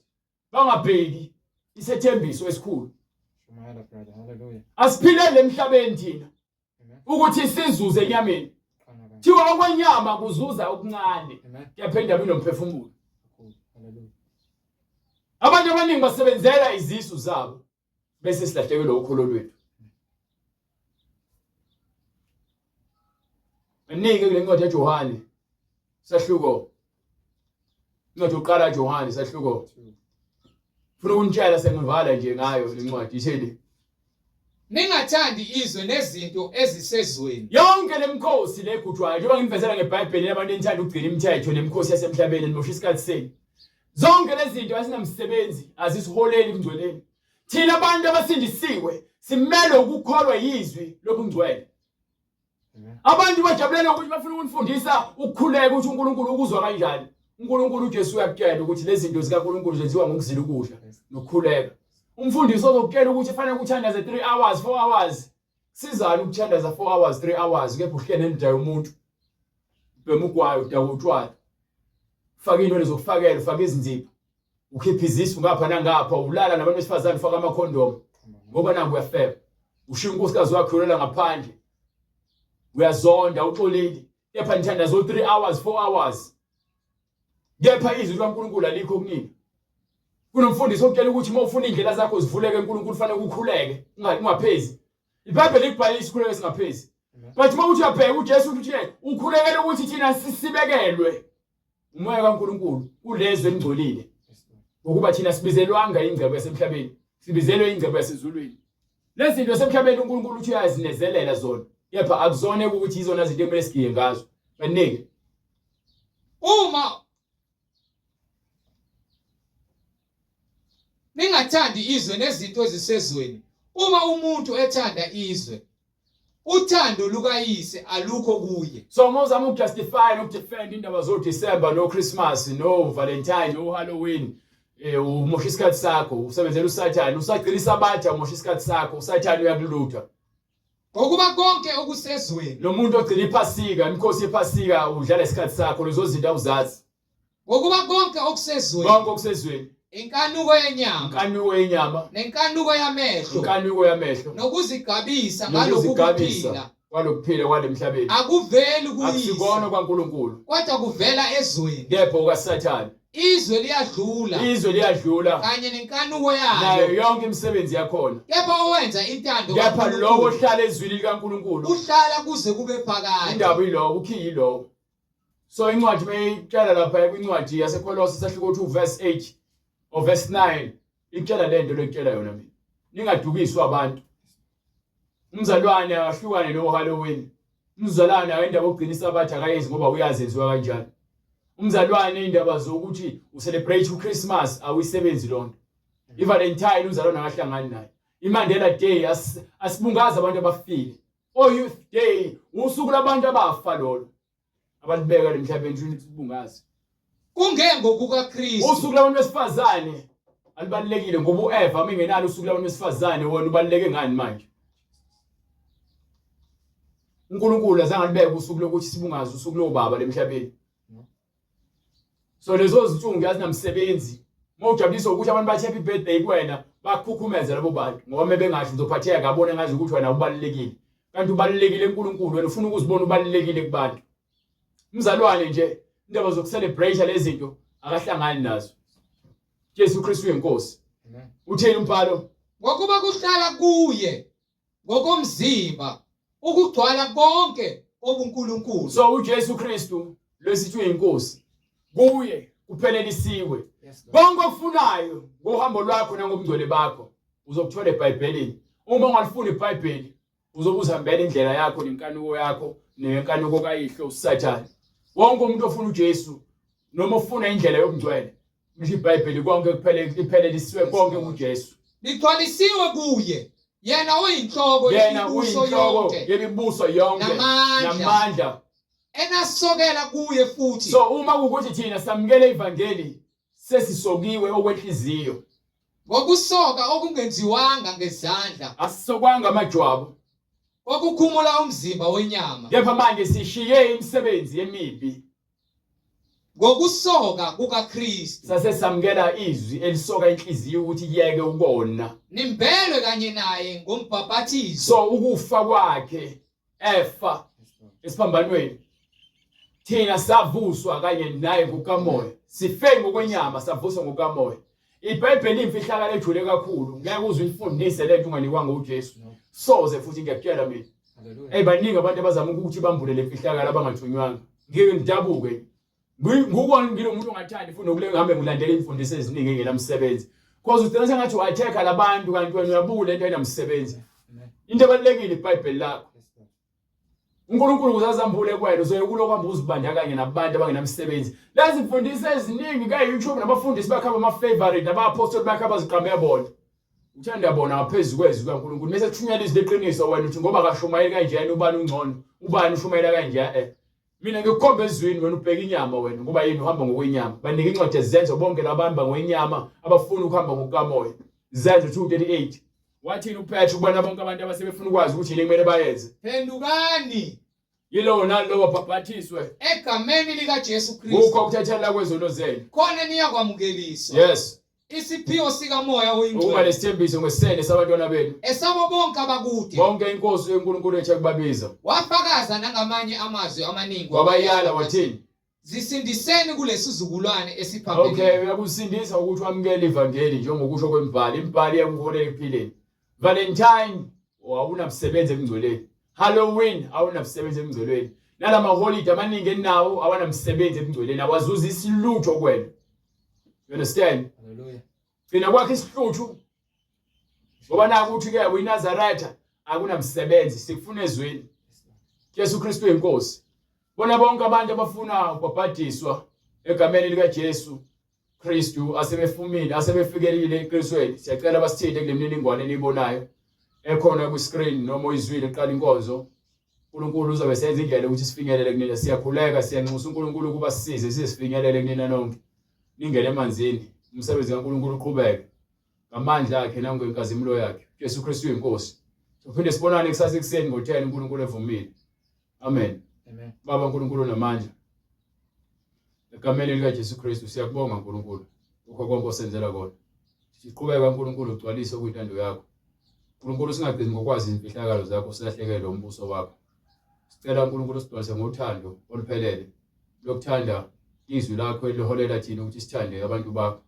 bangabheki isethembiso esikhulu. Shumayela, brother. Hallelujah. Asiphilele emhlabeni thina Amen. ukuthi sizuze enyameni. Qana kanje. Thiwa okwenyama kuzuza okuncane, Amen. kepha endabeni yomphefumulo. Kakhulu. Hallelujah. Abantu abaningi basebenzela izisu zabo bese silahlekelwa ukholo lwethu. Anike kule ncwadi yaJohane sahluko. Incwadi yokuqala yaJohane sahluko. Funa ukunitshela sengivala nje ngayo le ncwadi itheni. Ningathandi izwe nezinto ezisezweni. Yonke lemikhosi legujwayo njengoba nginivezela ngeBhayibheli abantu enithanda ukugcina imithetho nemikhosi yasemhlabeni nimosha isikhathi senu. Zonke lezi zinto azinamsebenzi, azisiholeli ebungcweleni. Thina abantu abasindisiwe simelwe ukukholwa yizwi lobungcwele. Abantu bajabulela ukuthi bafuna ukunifundisa ukukhuleka ukuthi uNkulunkulu ukuzwa kanjani. uNkulunkulu uJesu uyakutshela ukuthi lezi zinto zikaNkulunkulu zenziwa ngokuzila ukudla nokukhuleka. Umfundisi ozokutshela ukuthi fanele ukuthandaze 3 hours, 4 hours. Sizani ukuthandaza 4 hours, 3 hours kepha uhlele nendoda yomuntu. Ubhema ugwayi, udakwa utshwala. Faka inwele zokufakela, ufaka izinzipho. Ukhipha izisu ngapha nangapha, ulala nabantu besifazane ufaka amakhondomu. Ngoba nangu uyafeba. Ushiya unkosikazi wakhe ulala ngaphandle. Uyazonda, uxolile. Kepha nithandaza o 3 hours, 4 hours. Kepha izwi likaNkulunkulu alikho kunina. Kunomfundisi okutshela ukuthi uma ufuna iy'ndlela zakho zivuleke uNkulunkulu fanele ukhuleke ungaphezi. IBhayibheli likubhalile isikhuleko esingaphezi. But uma uthi uyabheka uJesu uthi ukhulekela ukuthi thina sisibekelwe umoya kaNkulunkulu kulezwe elingcolile. Ngokuba thina sibizelwanga ingcebo yasemhlabeni, sibizelwe ingcebo yasezulwini. Lezi zinto yasemhlabeni uNkulunkulu uthi uyazinezelela zona. Kepha akuzona ukuthi izona zinto ekumele sigiye ngazo. Baningi. Uma ningathandi izwe nezinto ezisezweni, uma umuntu ethanda izwe, uthando lukayise alukho kuye. So uma uzama ukujustify nokudefend indaba zo-December no-Christmas no-Valentine no-Halloween eh umosha isikhathi sakho usebenzela uSathane usagcina isabatha umosha isikhathi sakho uSathane uyakulutha Ngokuba konke okusezweni. Lo muntu ogcina iphasika, imikhosi yephasika udlala isikhathi sakho lezo zinto awuzazi. Ngokuba konke okusezweni. Konke okusezweni. Inkanuko yenyama. Inkanuko yenyama. Nenkanuko yamehlo. Inkanuko yamehlo. Nokuzigabisa ngalokhu kuphila. Kwalokuphila kwalemhlabeni. Akuveli kuyise. Akusikona kwaNkulunkulu. Kodwa kuvela ezweni. Kepha okaSathane. Izwe liyadlula. Izwe liyadlula. Kanye nenkanuko yalo. Nayo yonke imisebenzi yakhona. Kepha owenza intando Kepha lowo ohlala ezwini likaNkulunkulu. Uhlala kuze kube phakade. Indaba yilowo, ukhiye yilowo. So incwadi mayitshela lapha kwincwadi yaseKolose sahluko 2 verse 8 or verse 9 ikutshela lento lekutshela yona mina. Ningadukiswa abantu. Umzalwane akahlukane no Halloween. Umzalwane akendaba ogcina isabatha akayenzi ngoba uyazi enziwa kanjani. Umzalwane indaba zokuthi ucelebrate uChristmas awuyisebenzi lonto. IValentine umzalwane akahlangani naye. IMandela Day asibungazi abantu abafile. O Youth Day usuku labantu abafa lolo. Abalibeka lemhlabeni ukuthi sibungazi. KungengokukaKristu. Usuku labantu besifazane alubalulekile ngoba uEva uma engenalo usuku labantu besifazane wena ubaluleke ngani manje? uNkulunkulu azange alibeke usuku lokuthi sibungaze usuku lobaba lemhlabeni. So lezo zinsuku ngiyazinamsebenzi. Uma ujabuliswa ukuthi abantu bathi happy birthday kuwena bakukhukhumeze labo bantu ngoba uma bengasho uzophatheka kabone ngazi ukuthi wena ubalulekile. Kanti ubalulekile eNkulunkulu wena ufuna ukuzibona ubalulekile kubantu. Umzalwane nje indaba zokucelebrate lezi zinto akahlangani nazo. Jesu Kristu uyenkosi. Utheni umbhalo? Ngokuba kuhlala kuye ngokomzimba ukugcwala konke obuNkulunkulu. So uJesu Kristu lwesithi uyinkosi kuye kuphelelisiwe konke okufunayo ngohambo lwakho nangobungcwele bakho uzokuthola eBhayibhelini. Uma ungalifuni iBhayibheli uzobe uzihambela indlela yakho nenkanuko yakho nenkanuko kayihlo uSathane. Wonke umuntu ofuna uJesu noma ofuna indlela yobungcwele Ngisho iBhayibheli konke kuphele liphelelisiwe konke kuJesu. Ligcwalisiwe kuye yena oyinhloko Yena yemibuso uyinhloko yonke yemibuso yonke Namandla. namandla. enasokela kuye futhi So uma kuwukuthi thina samukele ivangeli sesisokiwe okwenhliziyo. ngokusoka okungenziwanga ngezandla Asisokwanga amajwabu. okukhumula umzimba wenyama Kepha manje sishiye imisebenzi emibi. Ngokusoka kukaKristu. Sase samukela izwi elisoka inhliziyo ukuthi iyeke ukona. Nimbelwe kanye naye ngombhaphathizo. So ukufa kwakhe efa esiphambanweni thina savuswa kanye naye ngokukamoya. Sife ngokwenyama savuswa ngokukamoya. IBhayibheli imfihlakalo ejule kakhulu. Ngeke uze uyifundise lento unganikwanga uJesu. Soze futhi ngiyakutshela mina. Hey baningi abantu abazama ukuthi bambule le mfihlakalo abangathunywanga. Ngike ngidabuke. Ngikubona ngilo muntu ongathandi futhi nokule ngihambe ngilandela imfundiso eziningi engenamsebenzi. Cause ugcina sengathi u-attack labantu kanti wena uyabuka lento ayinamsebenzi. Into ebalulekile iBhayibheli lakho. uNkulunkulu ukuze azambule kuwena uzoye kulokhu hamba uzibandakanye nabantu abangenamsebenzi. Lezi mfundiso eziningi ka-YouTube nabafundisi bakhe abama-favorite naba-apostoli bakhe abaziqambe bona. Uthanda bona ngaphezu kwezwi kaNkulunkulu. Mese kuthunyelwa izwi leqiniso wena uthi ngoba kashumayeli kanjena ubani ungcono, ubani ushumayela kanje eh. Mina ngikukhomba ezwini wena ubheka inyama wena ngoba yini uhamba ngokwenyama. Banika incwadi yezenzo bonke labahamba ngokwenyama abafuna ukuhamba ngokukamoya. Zenzo 2:38. Wathini uPetru kubana bonke abantu abasebefuna ukwazi ukuthi yini kumele bayenze? Phendukani. Yilowo nalowo abhabhathiswe egameni likaJesu Kristu. Kukho ukuthethelela kwezono zenu. Khona niyakwamukeliswa. Yes. Isiphiwo sikaMoya oyiNgcwele. Ukuba nesithembiso ngesene sabantwana benu. Esabo bonke abakude. Bonke inkosi uNkulunkulu ethe kubabiza. Wafakaza nangamanye amazwi amaningi. Wabayala wathini? Zisindiseni kulesizukulwane esiphambili. Okay, uyakusindisa ukuthi wamukele ivangeli njengokusho kwemibhalo. Imibhalo iyakuholela ekuphileni. Valentine awunamsebenzi emngcweleni. Halloween awunamsebenzi emngcweleni. Nalama holiday amaningi enawo awanamsebenzi emngcweleni, awazuzisi lutho kuwena. You understand? Hallelujah. Gcina kwakhe isihluthu. Ngoba naku uthi ke uyiNazaretha akunamsebenzi sikufuna ezweni. Jesu Kristu uyinkosi. Bona bonke abantu abafuna ukubhabhadiswa egameni likaJesu Kristu asebefumile asebefikelile eqinisweni siyacela basithinte kule mininingwane eniyibonayo ekhona kwi-screen noma oyizwile iqala inkonzo uNkulunkulu uzobe senza indlela ukuthi sifinyelele kunina siyakhuleka siyanxusa uNkulunkulu ukuba sisize size sifinyelele kunina nonke ningene emanzini umsebenzi kaNkulunkulu uqhubeke ngamandla akhe nangenkazimulo yakhe Jesu Kristu uyinkosi sophinde sibonane kusasa ekuseni ngo-10 uNkulunkulu evumile amen amen baba uNkulunkulu onamandla egameni likaJesu Kristu siyakubonga uNkulunkulu kukho konke osenzela kona siqhubeka uNkulunkulu ugcwalise okuyintando yakho uNkulunkulu singagcini ngokwazi imfihlakalo zakho silahlekelwe umbuso wakho sicela uNkulunkulu sigcwalise ngothando oluphelele lokuthanda izwi lakho eliholela thina ukuthi sithande abantu bakho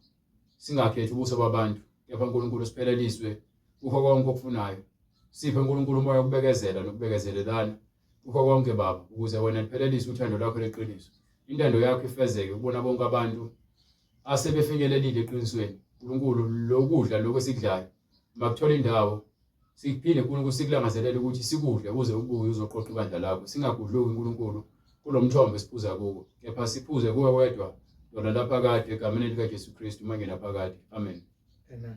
singakhethi ubuso babantu kepha uNkulunkulu sipheleliswe kukho konke okufunayo siphe uNkulunkulu umoya wokubekezela nokubekezelelana kukho konke baba ukuze wena liphelelise uthando lwakho leqiniso intando yakho ifezeke kubona bonke abantu asebefinyelelile eqinisweni uNkulunkulu lokudla lokho esikudlayo makuthola indawo Siphinde uNkulunkulu sikulangazelele ukuthi sikudle uze ubuye uzoqoqa ibandla lakho. Singagudluki uNkulunkulu kulo mthombo esiphuza kuwo. Kepha siphuze kuwe wedwa, Dwala laphakade, egameni likaJesu Kristu manje naphakade. Amen. Amen.